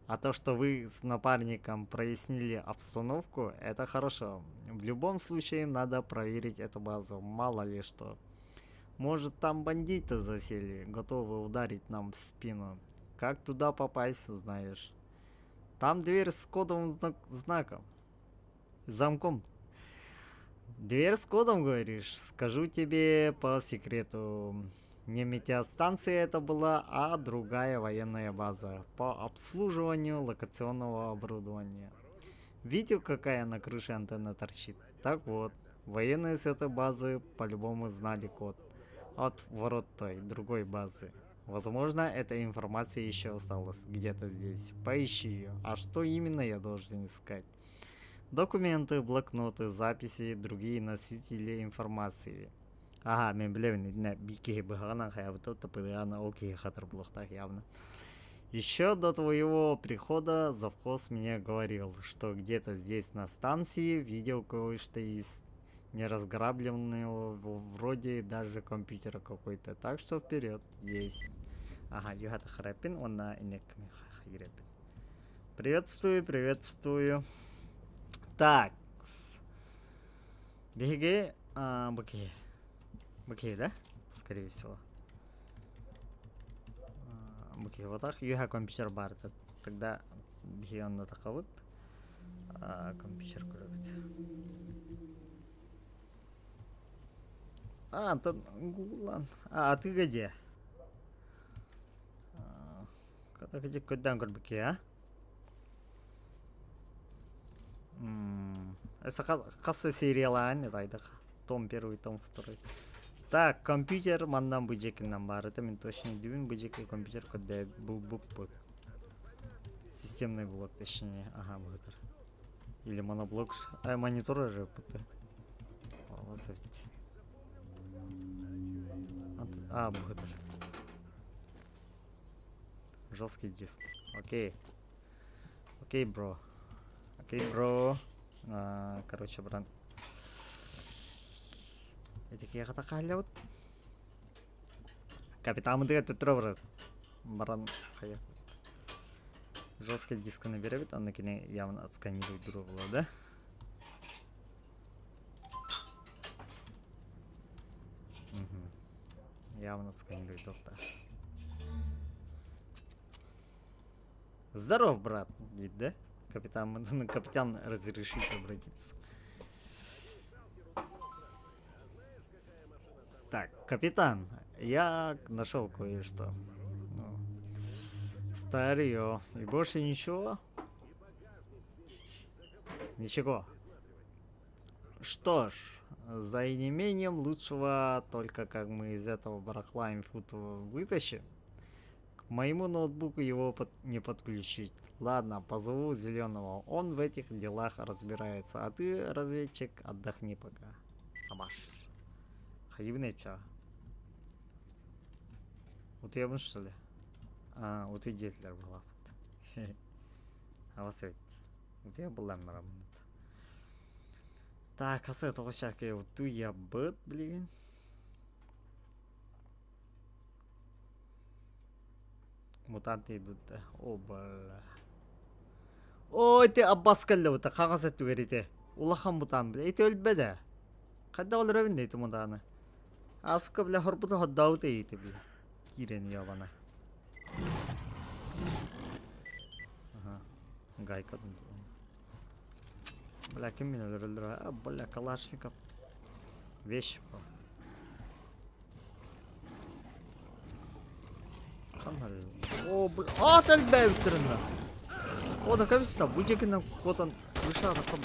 А то, что вы с напарником прояснили обстановку, это хорошо. В любом случае надо проверить эту базу, мало ли что. Может там бандиты засели, готовы ударить нам в спину. Как туда попасть, знаешь. Там дверь с кодовым знаком. Замком. Дверь с кодом, говоришь? Скажу тебе по секрету. Не метеостанция это была, а другая военная база по обслуживанию локационного оборудования. Видел, какая на крыше антенна торчит? Так вот, военные с этой базы по-любому знали код от ворот той, другой базы. Возможно, эта информация еще осталась где-то здесь. Поищи ее. А что именно я должен искать? Документы, блокноты, записи, другие носители информации. Аха, мин билэбин итиннэ биир киһи быһаҕынан хайабыта тапыдыана ол киһи хатыр буолуохтаах явно. Еще до твоего прихода завхоз мне говорил, что где-то здесь на станции видел кое-что из неразграбленного вроде даже компьютера какой-то. Так что вперед, есть. Ага, юхата харапин, онна инек хайрепин. Приветствую, приветствую. Так. Биһиги бу киһи. Бу киһи да? Скорее всего. Бу киһи буолбатах. Үөһэ компьютер баар этэ. Тогда биһиги онно тахабыт. Компьютер көрөбүт. А, Антон гуглан. А, атыыга дьиэ. Көрдөөн көрбүккэ, а? Хас сериялаан это айдах. Том первый, том второй. Так, компьютер манна бу дьиэкинэн баар этэ, мин точно өйдүүбүн, бу дьиэки компьютер көрдөө булбуппут. Системный блок, точнее, ага, быһытар. Или моноблок, а, монитор эрэ быты. Ведь. А, быһытар. Жесткий диск. Окей. Окей, бро. Окей, бро. А, короче, брат. Ити киһиэхэ хааллыбыт. Капитаммытыгар төттөрү барар. Баран хайа. Жесткий дисканы беребит, онно кини явно отсканирует буолуо да? Угу. Явно сканирует да. Здоров, брат, дейді, да? Капитан, капитан разрешит обратиться. Так, капитан, я нашел кое-что. Ну, старье. И больше ничего? Ничего. Что ж, за неимением лучшего, только как мы из этого барахла инфуту вытащим, к моему ноутбуку его под не подключить. Ладно, позову зеленого. Он в этих делах разбирается. А ты, разведчик, отдохни пока. Амаш. Хайыбын ча. Утуйабын что ли? А, утуй диэтилэр буолааппыт. Абас эбит. Утуйа буллан бараммыт. Так, хасы тоҕус чааска утуйабыт билигин. Мутанты идут да. О, бля. Ой, ты Аббас кэллэ хаҥас өттүгэр ити. Улахан мутант, бля. Ити өлбөдө. Хайдах өлөрөбүн да ити мутаны. Аска, бля, хорбута ходдаабыт ити, бля. Киирэн ябана. Ага. Гайка. Бля, ким мин өлөрөллөр? А, бля, Калашников. Вещь. Ханна О, бля, ат элбээбиттэринэ. О, да кэбистэ, бу дьиэкинэн куотан вышла там.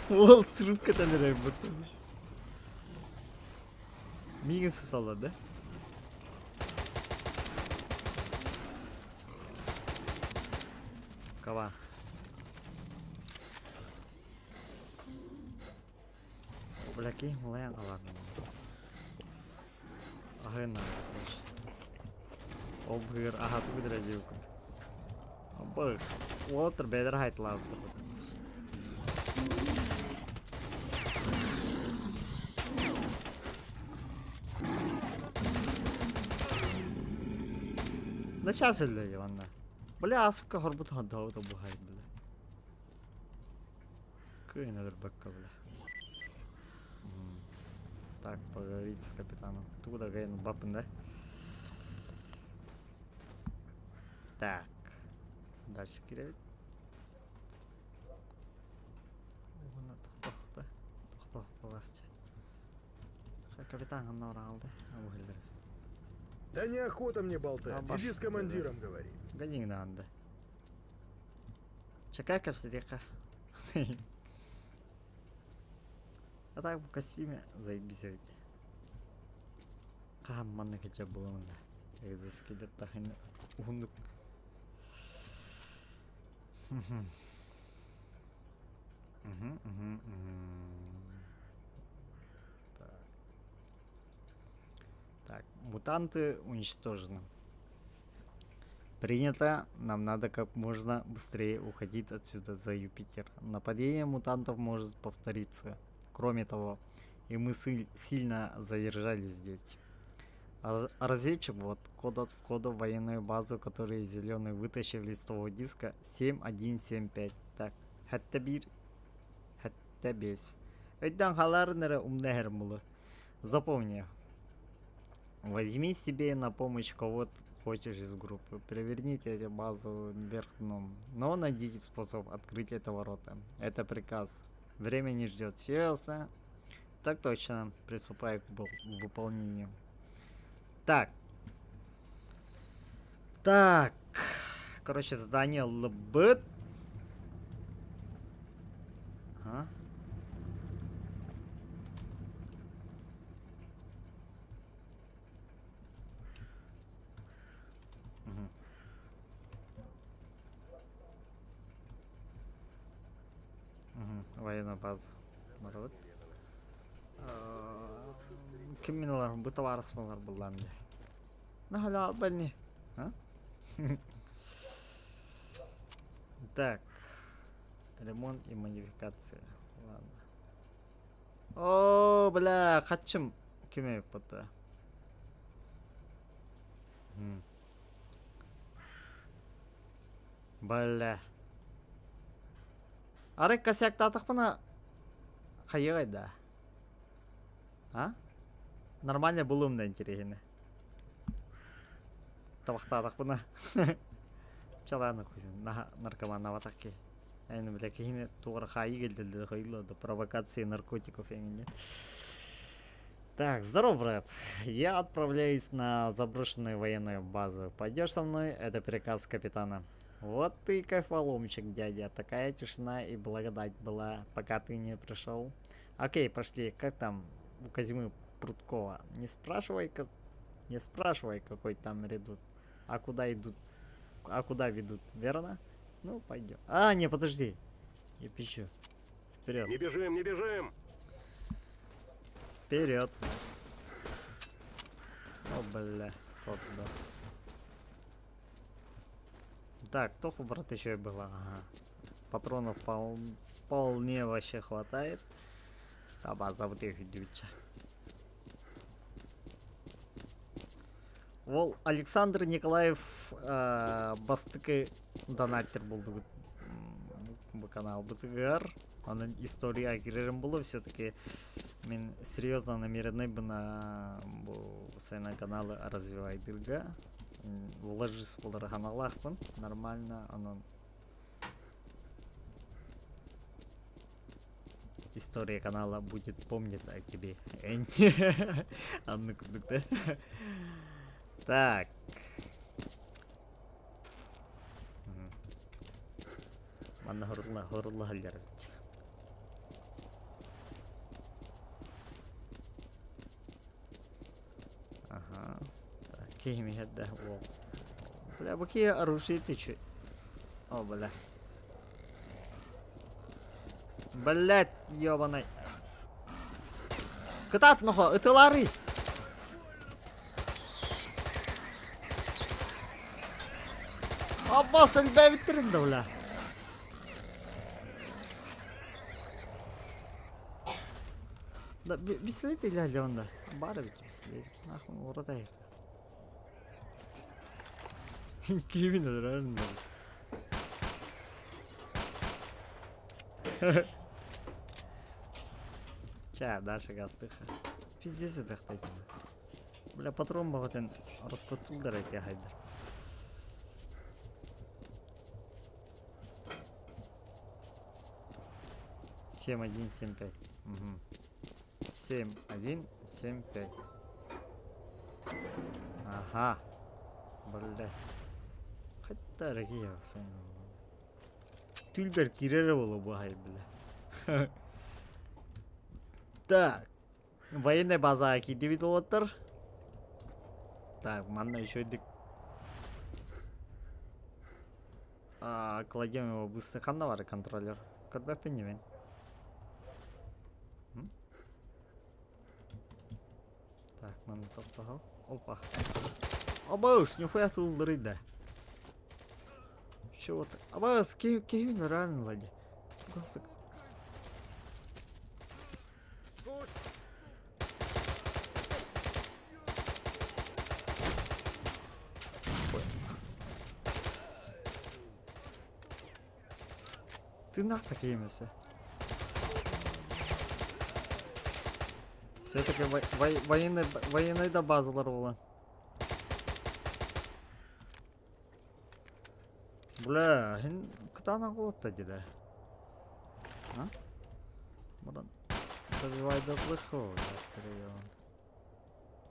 Уол срывка эрэр бут. Миигин сысаллар да? Кава. Бля, киһи малайан аларным. Аһын срочно. Ол быгыр аһаты быдыра диэбиккит. Бу уолаттар бэйэлэрэ хайтылаабыттар. Да сейчас өллө манна. Бля, асыкка хорбут хаддаабыт бухай бля. Кыайан өлөрбөккө бля. Так, поговорить с капитаном. Тугу да кыайан ылбаппын да? Так. Дальше кирэбит. Уонна тохтоохто. Тохтоохтолаахча. Капитан ханна бараалды. Да неохота мне болтать. Иди с командиром говори. Ганигнаанды. Чакай кэпсэтиэххэ. А так в костюме заебись ведь. Хаһан манна кэчэ буламын да. Экзоскелет тахын уһуннук. Мгм. Мгм, мгм, мгм. Так. Так, мутанты уничтожены. Принято. Нам надо как можно быстрее уходить отсюда за Юпитер. Нападение мутантов может повториться. Кроме того, и мы сильно задержались здесь. А разведчик, вот, код от входа в военную базу, который зеленый вытащил из того диска, 7175. Так, сэттэ биир, сэттэ биэс. Өйдөөн хаалаарын эрэ умна булу. Запомни, возьми себе на помощь кого хочешь из группы. Переверните эту базу вверх дном. Но найдите способ открыть это ворота. Это приказ. Время не ждет. Все ясно? Так точно. Приступай к выполнению. Так. Так. Короче, задание ЛБ. Ага. военную базу. Барабыт. Ким мин ылар, бу табаарыс буолар буллаам дии. Наһаа больни. А? Так. Ремонт и модификация. Ладно. О, бля, хачым ким эбит Бля. Арай косяктаатахпына хайыай да? А? Нормально булуум да интэриэһинэ. Табахтаатахпына чалааны хуйсын наркоманнаабатах киһи. Эйни бля киһини туора хаайыы кэлдэллэр хайыла да провокации наркотиков эҥинэ. Так, здорово, брат. Я отправляюсь на заброшенную военную базу. Пойдешь со мной? Это приказ капитана. Вот ты кайфоломчик, дядя. Такая тишина и благодать была, пока ты не пришел. Окей, пошли. Как там у Козьмы Пруткова? Не спрашивай, как... не спрашивай, какой там редут. А куда идут? А куда ведут, верно? Ну, пойдем. А, не, подожди. Я пищу. Вперед. Не бежим, не бежим! Вперед. О, бля, сот, да. Так, Тоху, брат, еще и было. Ага. Патронов вполне вообще хватает. Таба забытых дюча. Ол Александр Николаев бастакы донатер булдубут бу каналбытыгар. Онон история кирерим було все-таки мин серьезно намеренный бына бу сайна каналы развивайдырга вложись болар ханалаахпын нормально онон история канала будет помнить о тебе Анны курдук да так Манна хорулла хорулла сылдьар эбит. Ага. Так, киһим иһэрдэ уол. Бля, бу киһи оружие тычы. О, бля. Блять, ёбаный. Кытаат нохо, ытыларый! Аббас элбээбиттэрин да бля. Да, бислеп илэлэ онда. Баар эбит бислеп. Нахуй уратайык. Киһибин өлөрөрүн Чэ, дальше гастыха. Пиздец бэхтэтин. Бля, патрон баҕатын раскоттулдар эти хайдар. 7175. Угу. 7175. Ага. Бля. Хатта ракия Түлбэр киирэрэ буолуо бу бля. Так. Военная базаҕа киирдибит уолаттар. Так, манна үчүгэйдик а, кладем его быстро. Ханна бар контроллер? Көрбөппүн дии мин. Так, манна тохтоһо. Опа. Абас, нихуя тулларый да. Чего ты? Абас, киһибин реально лади. Тыыннаах да киһи Все-таки военный, военный да базалар буолан. Бля, һин кытаанах уолатта дии да. А? Баран добивай до плохого.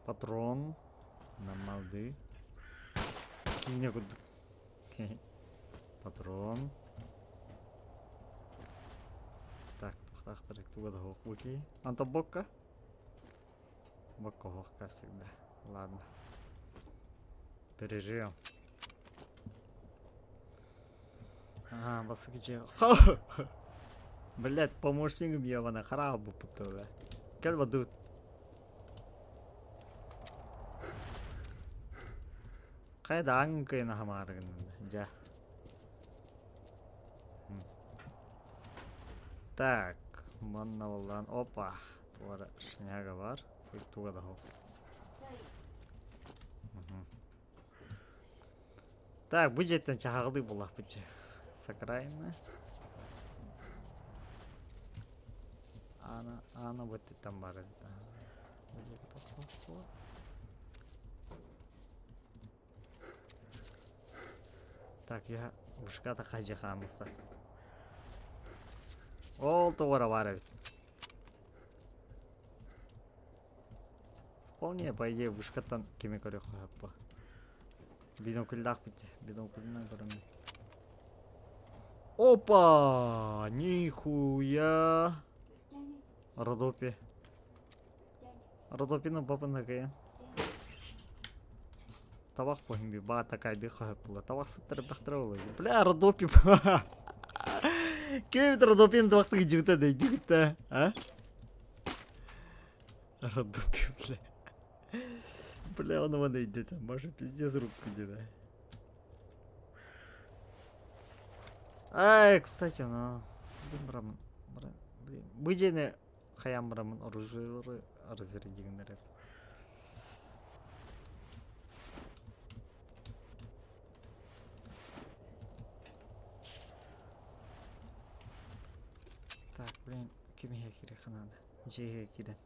Патрон. Намалды. Киинэ курдук. Патрон. Так, тохтаахтар туга да суох буки. Антон бокка? Бокка суох всегда. Ладно. Переживем. Ага, басык дьиэ. Блядь, помощнигым ебана, хараал буппут бля. Кэл бадут. Хайа да аҥ кыйын аһамаарыгын дьэ. Так, манна буоллаан, опа, туора шняга бар, туга да Так, бу дьиэттэн чаһаҕалыы буоллахпыт дьэ. Сакрайна. Аана, аана бу өттүттэн баар эбит. Бу дьиэгэ тохтоохтуо. Так, я ушката хадьы хаамыса. Ол туора баар эбит. Вполне, по идее, вышкаттан кими көрүөххэ сөп бу. Бинокльдаахпыт дьэ, бинокльынан көрөммүн. Опа! Нихуя! Родопи. Родопина бабына кайан. Табах похим би баа такайды хаһып була. Табах сыттырып бахтыра була. Бля, Родопи. Кем Родопин табахтыгы жибита дейдигитте, а? Родопи, бля. Бля, он вон идет, может пиздец руку где Ай, кстати, ну, блин, брам, брам, блин, бу дьиэни хайаан бараммын оружиелары разрядигин эрэр. Так, блин, ким иһэ кириэххэ наада? Дьиэ иһэ киирэн.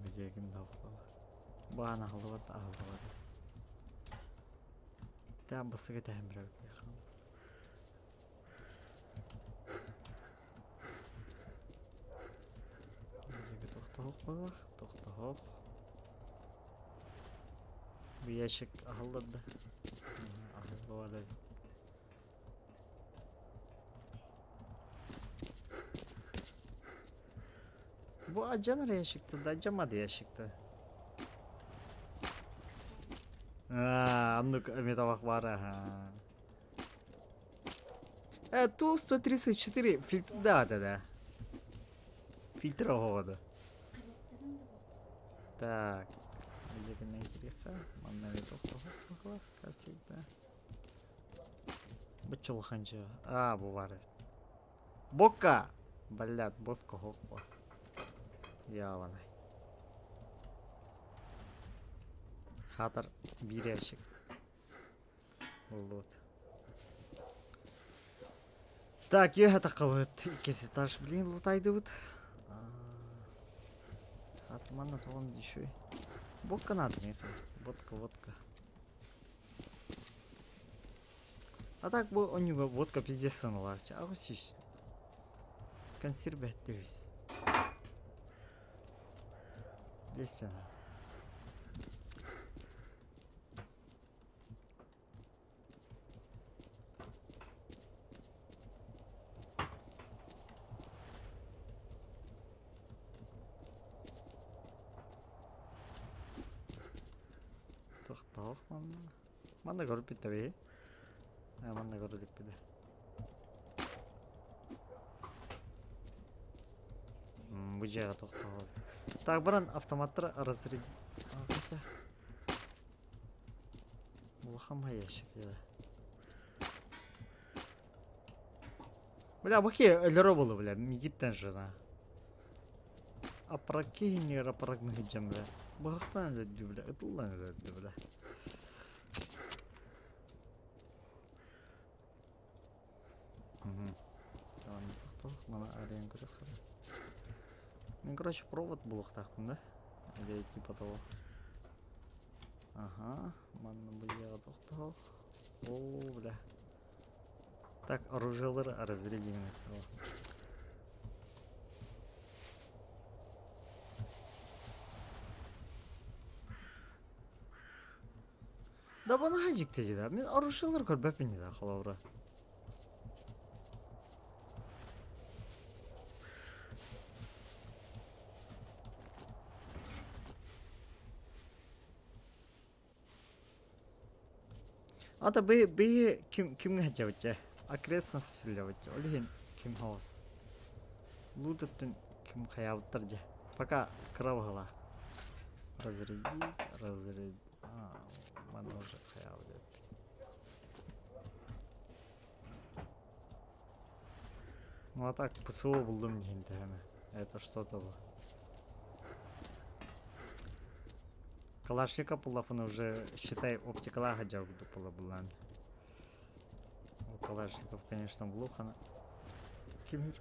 Бэдиэгим да Баан аһыллыбат да аһыллыбат. Тээн басыга тэһэн бирэр Тохтоһох балах, тохтоһох. Бу ящик аһыллар да. Аһыллыбат эбит. Бу адьанар ящикта да адьаммат ящикта. Аа, оннук эмиэ табах баар аха. Ту-134 фильтр да да да. Фильтр оһоҕо да. Так. Билигин кириэххэ. Манна эмиэ тохтоһох как всегда. Бачча улахан дьиэ. Аа, бу баар эбит. Бокка! Блядь, водка хоппа. Яванай. Хатар биир ящик. Вот. Так, үөһэ таххабыт. Иккис этаж, блин, лутайдыбыт. Хатыр манна тоҕом еще. Водка надо мне. Водка, водка. А так бу онньуга водка пиздец сыаналаах. Аҕыс сүүс. Консервэттэ үс. Десена. Тохтоох манна. Манна көрүп бүттэ Э, манна көрүлүкпүтэ. Бу дьиэҕэ тохтоох. Так баран автоматтар разряд... Улахан ящик Бля, баки өлөрө болу, бля, мигиттен жена. Апракини апрагны хиджам, бля. Бахтан өлөддү, бля, ытыллан өлөддү, бля. Мен, короче, провод булуохтаахпын да? Или типа того. Ага, манна бу дьиэҕэ тохтоох. О, бля. Так, оружиелары разрядим. Да бана дьикти да. Мин оружиелары көрбөппүн да холобура. Ата би би ким кимҥэ сылдьабыт дьэ? Окрестность сылдьабыт дьэ. Ол иһин ким хаос. Лут өттүн ким хайаабыттар дьэ. Пока кыра быһыылаах. Разрядить, разрядить. А, манна уже хайаабыт эбит. Ну а так ПСО булдум диэн төһөмө. Это что-то было. Калашников буллахпына уже, считай, оптикалаах дьарыгы була булан. Ол Калашников, конечно, булухана. Ким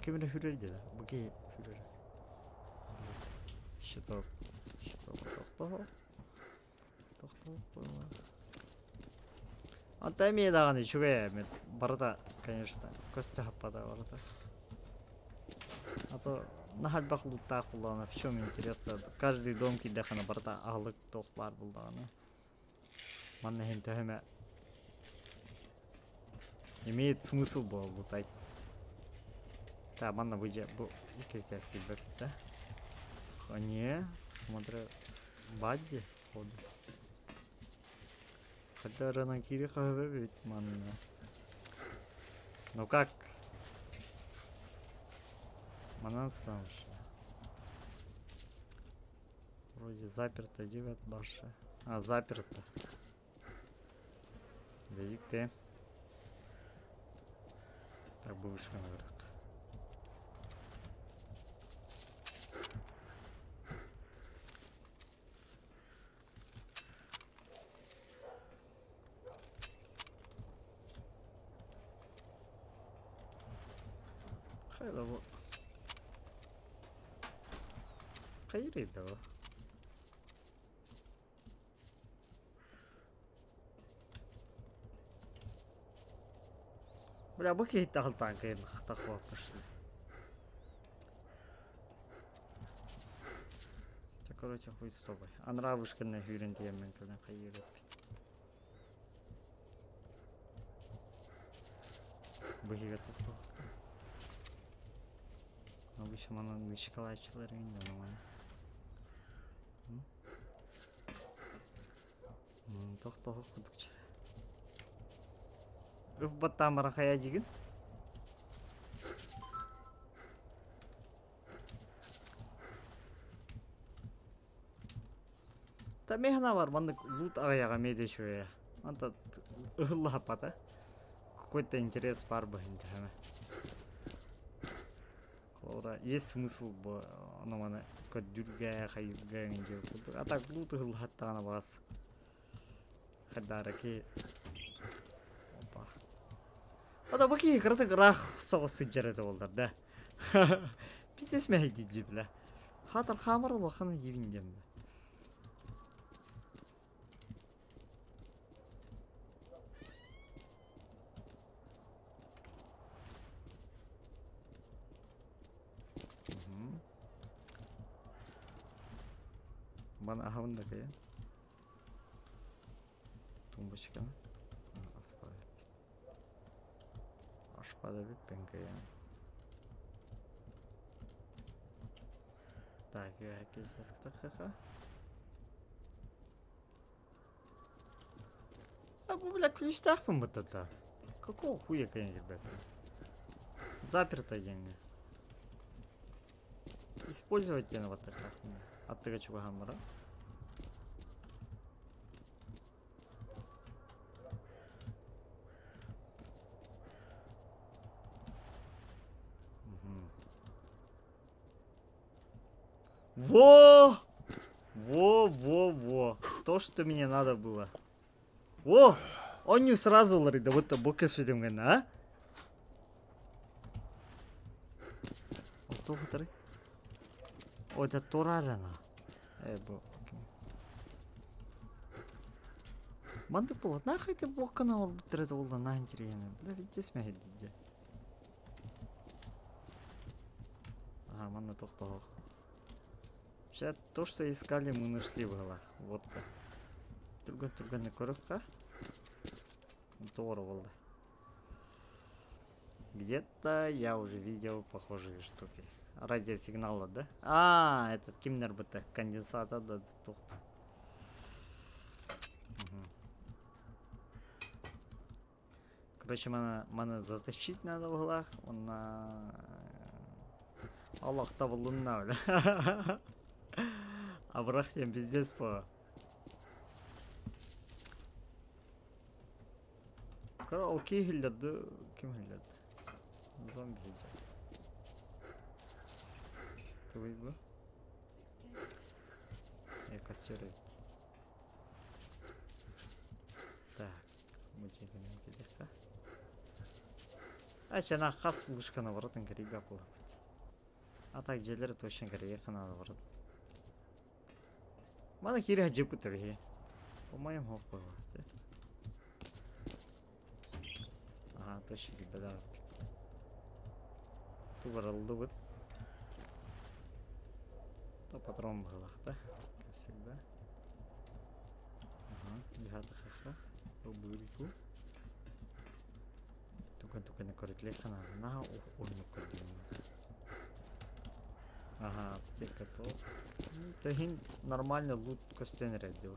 ким эрэ хүрэр дила. Бу киһи хүрэр. Щиток. Щиток тохтоо. Тохтоо Онто эмиэ даҕаны үчүгэй эмит барыта, конечно, көстө хаппата барыта. А то наһаа элбэх лууттаах буоллаҕына в чем интересно каждый дом киирдэххинэ барыта аһылык туох баар буоллаҕына манна иһин төһө эмэ имеет смысл буолбутай. Так, манна бу дьэ бу иккис киирбэппит да. А не, смотрю, бадди походу. Хотя ранан кири хаһыба эбит манна. Ну как? Манан самшы. Вроде заперто девять баша. А, заперто. Дезикте. Так, бывший наверх. Хайда бу? Хайыр да бу? Бля, бу киһи тахалтаан кыйын тахваппышты. Чэ, короче, хуй с тобой. Анараа вышканна сүүрэн тиийэммин кэлэн хайыыр эппит. Быһыыга тохтоохтор. Обычно манан нычкалааччылар иҥин дьоно маны. Тохтоох курдук Үф баттаан баран хайа дьигин? Та механа бар маннык лут аҕыйаҕа эмиэ да үчүгэйэ. Онто ыһыллаһаппата. Какой-то интерес бар быһын төһөмө. Холобура, есть смысл бу ону маны көрдүүргэ, хайыырга эҥин диэн курдук. А так лут ыһыллаһаттаҕына баҕас хайдаараки опа. Ата бу киһи кыратык ыраах соҕус сылдьар этэ буоллар да. Пиздец мэһэйдии бля. Хаатар хаамар улахан диибин диэн бля. Маны аһабын да кыйан. Тумбочканы. Аспада эппит. Ашпада эбиппин кыйан. Так, ха А бу бля ключтаахпын бытта Какого хуя кыйан ребята? Заперто диэҥҥэ. Использовать диэн баттахтаахпын. Аттыга чугаһаан баран. Во! Во, во, во. То, что мне надо было. Во! Он не сразу ларыда, вот бу кэсвидим а? Туох утары? О, это турарана. Э, бу. Манды буолла. Нахуй ты блоккана олбуттар это буолла наһаа интириэһинэй. Бля, видишь мэһэйдии. Ага, манна тохтоох. Сейчас то, что искали, мы нашли в головах. Водка. Түргэн түргэнник көрүөххэ. Туора буолла. Где-то я уже видел похожие штуки. Радиосигналы, да? А, этот кимнер быта конденсатор да тухт. Короче, маны затащить надо быһылаах уонна Аллах табылынна бля. Абырах диэн пиздец по. Кара ол киһи иһиллэрди ким иһиллэрди? Зомби иһиллэр. Тугуй бу? Э, костер эбит. Так, мучительно Ачана хас вышканы барытын кэрийбэт буолабыт. А так дьиэлэри точно кэрийиэххэ наада барыт. Маны киирэ сылдьыбыт эбиһи. По-моему, суох буолааччы. Аха, точно киирбэтэх эбиппит. Тугарыллыбыт. То патрон быһыылаах да, как всегда. Ага, дьаһатахха быырыку. Туган туганы көрүтлэххэ наада. Наһаа уһуннук көрдүм. Ага, аптека то. Тэһин нормально лут көстөн эрэр дуу.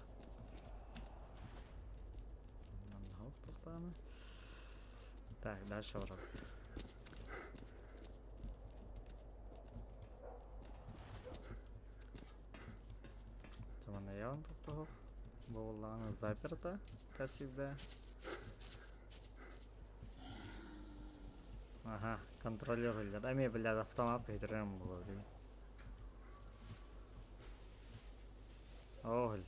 Так, дальше барабыт. Манна тохтоһох. Буоллаҕына заперто, как всегда. Ага, контролер ыллар. Эмиэ блядь автомат көтөрөн буолуо дии. Оол.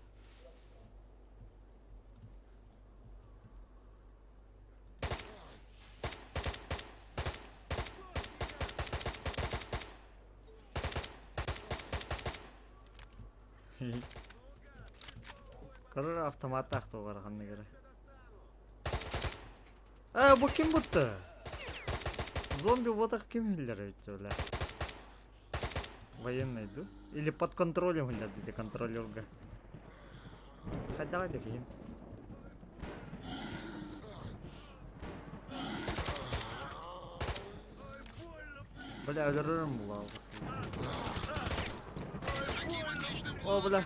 Көрөр автоматтаах туолар ханнык эрэ. Ээ, бу ким бутта? Зомби буотах ким иһиллэр эбит бля? Военный ду? Или под контролем иһиллэр дии контролерга. Хайдаҕай да киһим. Бля, өлөрөрүм була О, бля.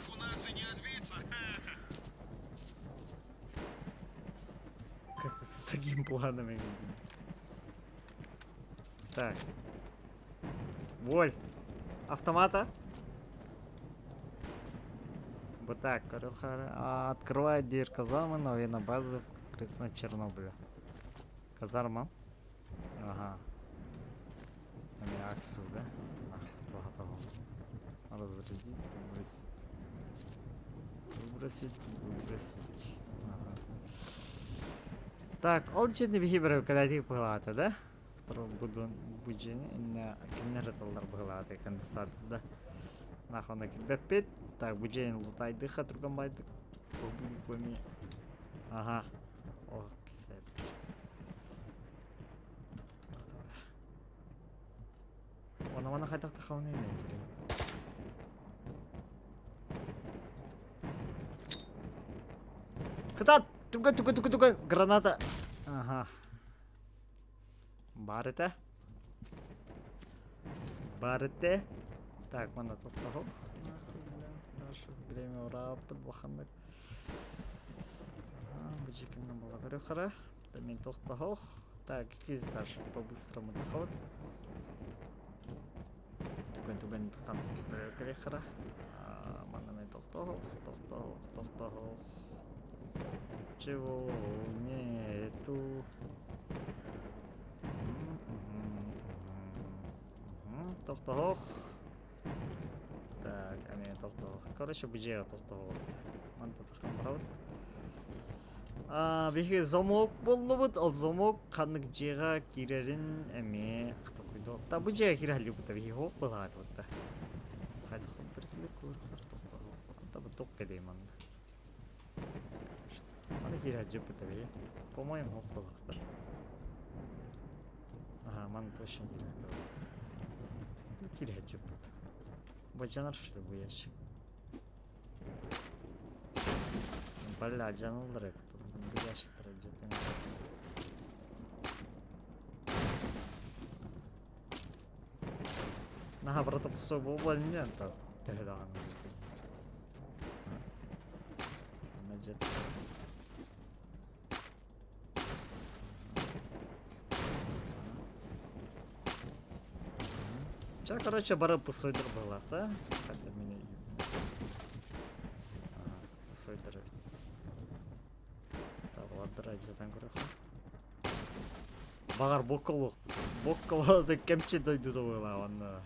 Как с таким планом? Так. Воль. Автомата? Вот так, короче, открывает дверь казармы на военной базе в конкретно Чернобыле. Казарма? Ага. Эми аксу, да? Разрядить, выбросить. Выбросить, выбросить. Ага. Так, ол дьиэни биһи бөрөкөлөтүк быһылаата да? Второй будун бу дьиэни иннэ кинилэр ыталлар быһылаата конденсатор да. Нахуй килбэппит. Так, бу дьиэни лутайдыха турган байдык. Бу Ага. О, кисэбит. Уонна манна хайдах тахалын иннин Кытаат! Туга туга туга туга граната. Ага. Бар этэ. Бар этэ. Так, манна тохтоһуох. Наше время урааппыт баханнык. Быжикинна була көрү Мен тохтоһох. Так, иккис этаж по-быстрому тахабыт. Түгэн түгэн хан кэлиэххара. Манна мен тохтоһох, тохтоһох, тохтоһох. Чего нету? Тохтоһох. Так, эмиэ тохтоһох. Короче, бу дьиэҕэ тохтоһох. Манта таххан барабыт. Биһиги замок буллубут, ол замок ханнык дьиэҕэ киирэрин эмиэ токуйдуохта. Бу дьиэҕэ киирэ сылдьыбыта биһиги суох былаатыбыт Хайдах туох кэлиэй манна. Маны киирэ сылдьыбыта биһиги. По-моему, суох буолуохтаах. Ага, манна точно киирэ сылдьыбыт. Киирэ сылдьыбыт. Бадьанар что ли бу ящик? Бля, дьаналлар эбит. Бу ящиктар дьэтин. Наһаа барыта пустой буолбула иннинэ онтон төһө даҕаны Манна дьэт. Ча, короче, бары пусойдар быһылаах да? Хотя меня пусойдар эбит. Табалардыр дьиэтэн көрөххө. Баҕар бокка бокка кэмчи дойдута быһылаах онно.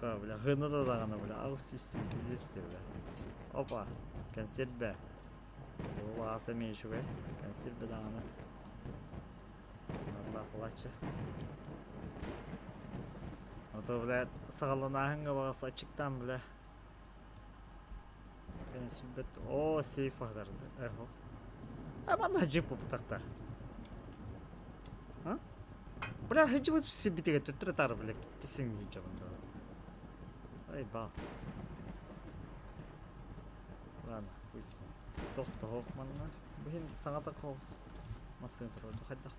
Ха, бля, хына да даҕаны, бля, аҕыс сүүс пиздец, бля. Опа, консерве. Ол аас эмиэ үчүгэй. Консерве даҕаны. Наллаах булааччы. Ото, бля, саҕаланааһыҥҥа баҕас аччыктаан, бля. Кэнэ сүлбэт. Оо, сейф аһатарды. Эхо. А манна джип бутахта. А? Бля, хыдьыбыт сибитигэ төттөрү таары, бля, киттисин хыдьабын. Ай, ба. Ладно, пусть. Тохтоһуох манна. Бу иһин саҥата хоһус. Массыына турар хайдах.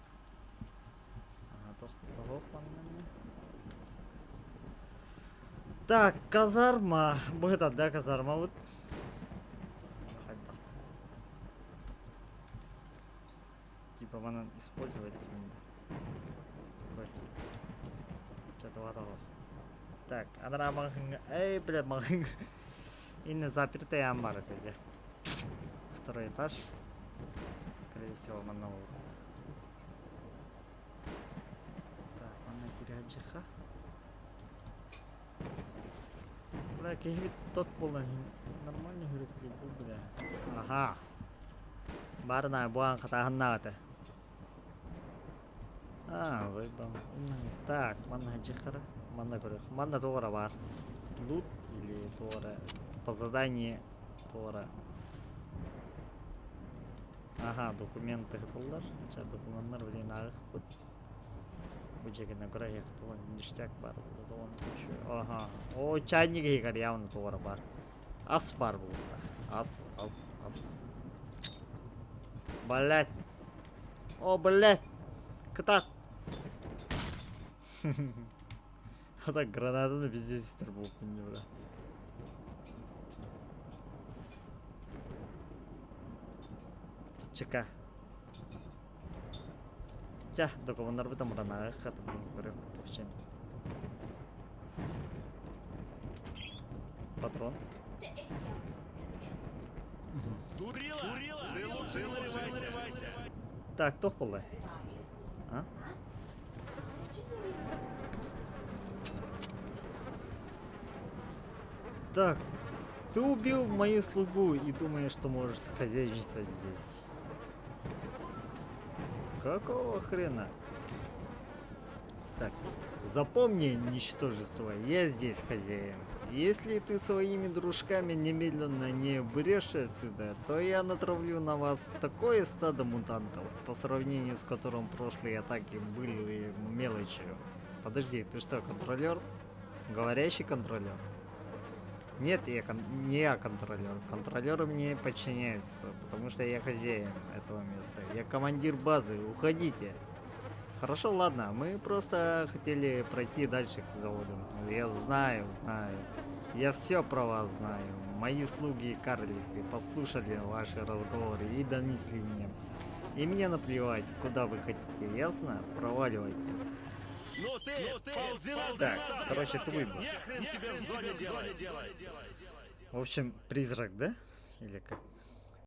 Тохтоһуох манна. Так, казарма. Бу да казарма вот. Хайдах. Типа манан использовать именно. Так, анараа маҕаһыыҥҥа эй, бля, маҕаһыыҥҥа инне запертый аан баар этэ дьэ. Второй этаж. Скорее всего, манна буолуохтаах. Так, манна киирээдьиха. Бля, киһибит тот буолан нормально хүрүктүү бу, бля. Аха. Баарына бу аан хатааһыннаах этэ. А, выйбам. Так, манна дьихара. Манна көрөх. Манна туора бар. Лут или туора по заданию туора. Ага, документы хытыллар. Ча документтар блин ааҕыхпыт. Бу дьэгинэ көрө тугун ништяк бар тугун Ага. О, чайник иһигэр явно туора бар. Ас бар буолла. Ас, ас, ас. Блять. О, блять. Кытаат. А так гранатаны пиздец истер буолбун бля. Чека. Ча, документарбыт амаранааҕы хатым көрөх туохчен. Патрон. Дурила! Ты лучше нарывайся! Так, туох буолла? А? Так, ты убил мою слугу и думаешь, что можешь хозяйничать здесь. Какого хрена? Так, запомни, ничтожество, я здесь хозяин. Если ты своими дружками немедленно не уберешься отсюда, то я натравлю на вас такое стадо мутантов, по сравнению с которым прошлые атаки были мелочью. Подожди, ты что, контролер? Говорящий контролер? Нет, я не я контролер. Контролеры мне подчиняются, потому что я хозяин этого места. Я командир базы, уходите. Хорошо, ладно, мы просто хотели пройти дальше к заводу. Я знаю, знаю. Я все про вас знаю. Мои слуги и карлики послушали ваши разговоры и донесли мне. И мне наплевать, куда вы хотите, ясно? Проваливайте. Ну ты, ползи назад! Так, короче, ты выбор. Нехрен тебе в зоне делать! В общем, призрак, да? Или как?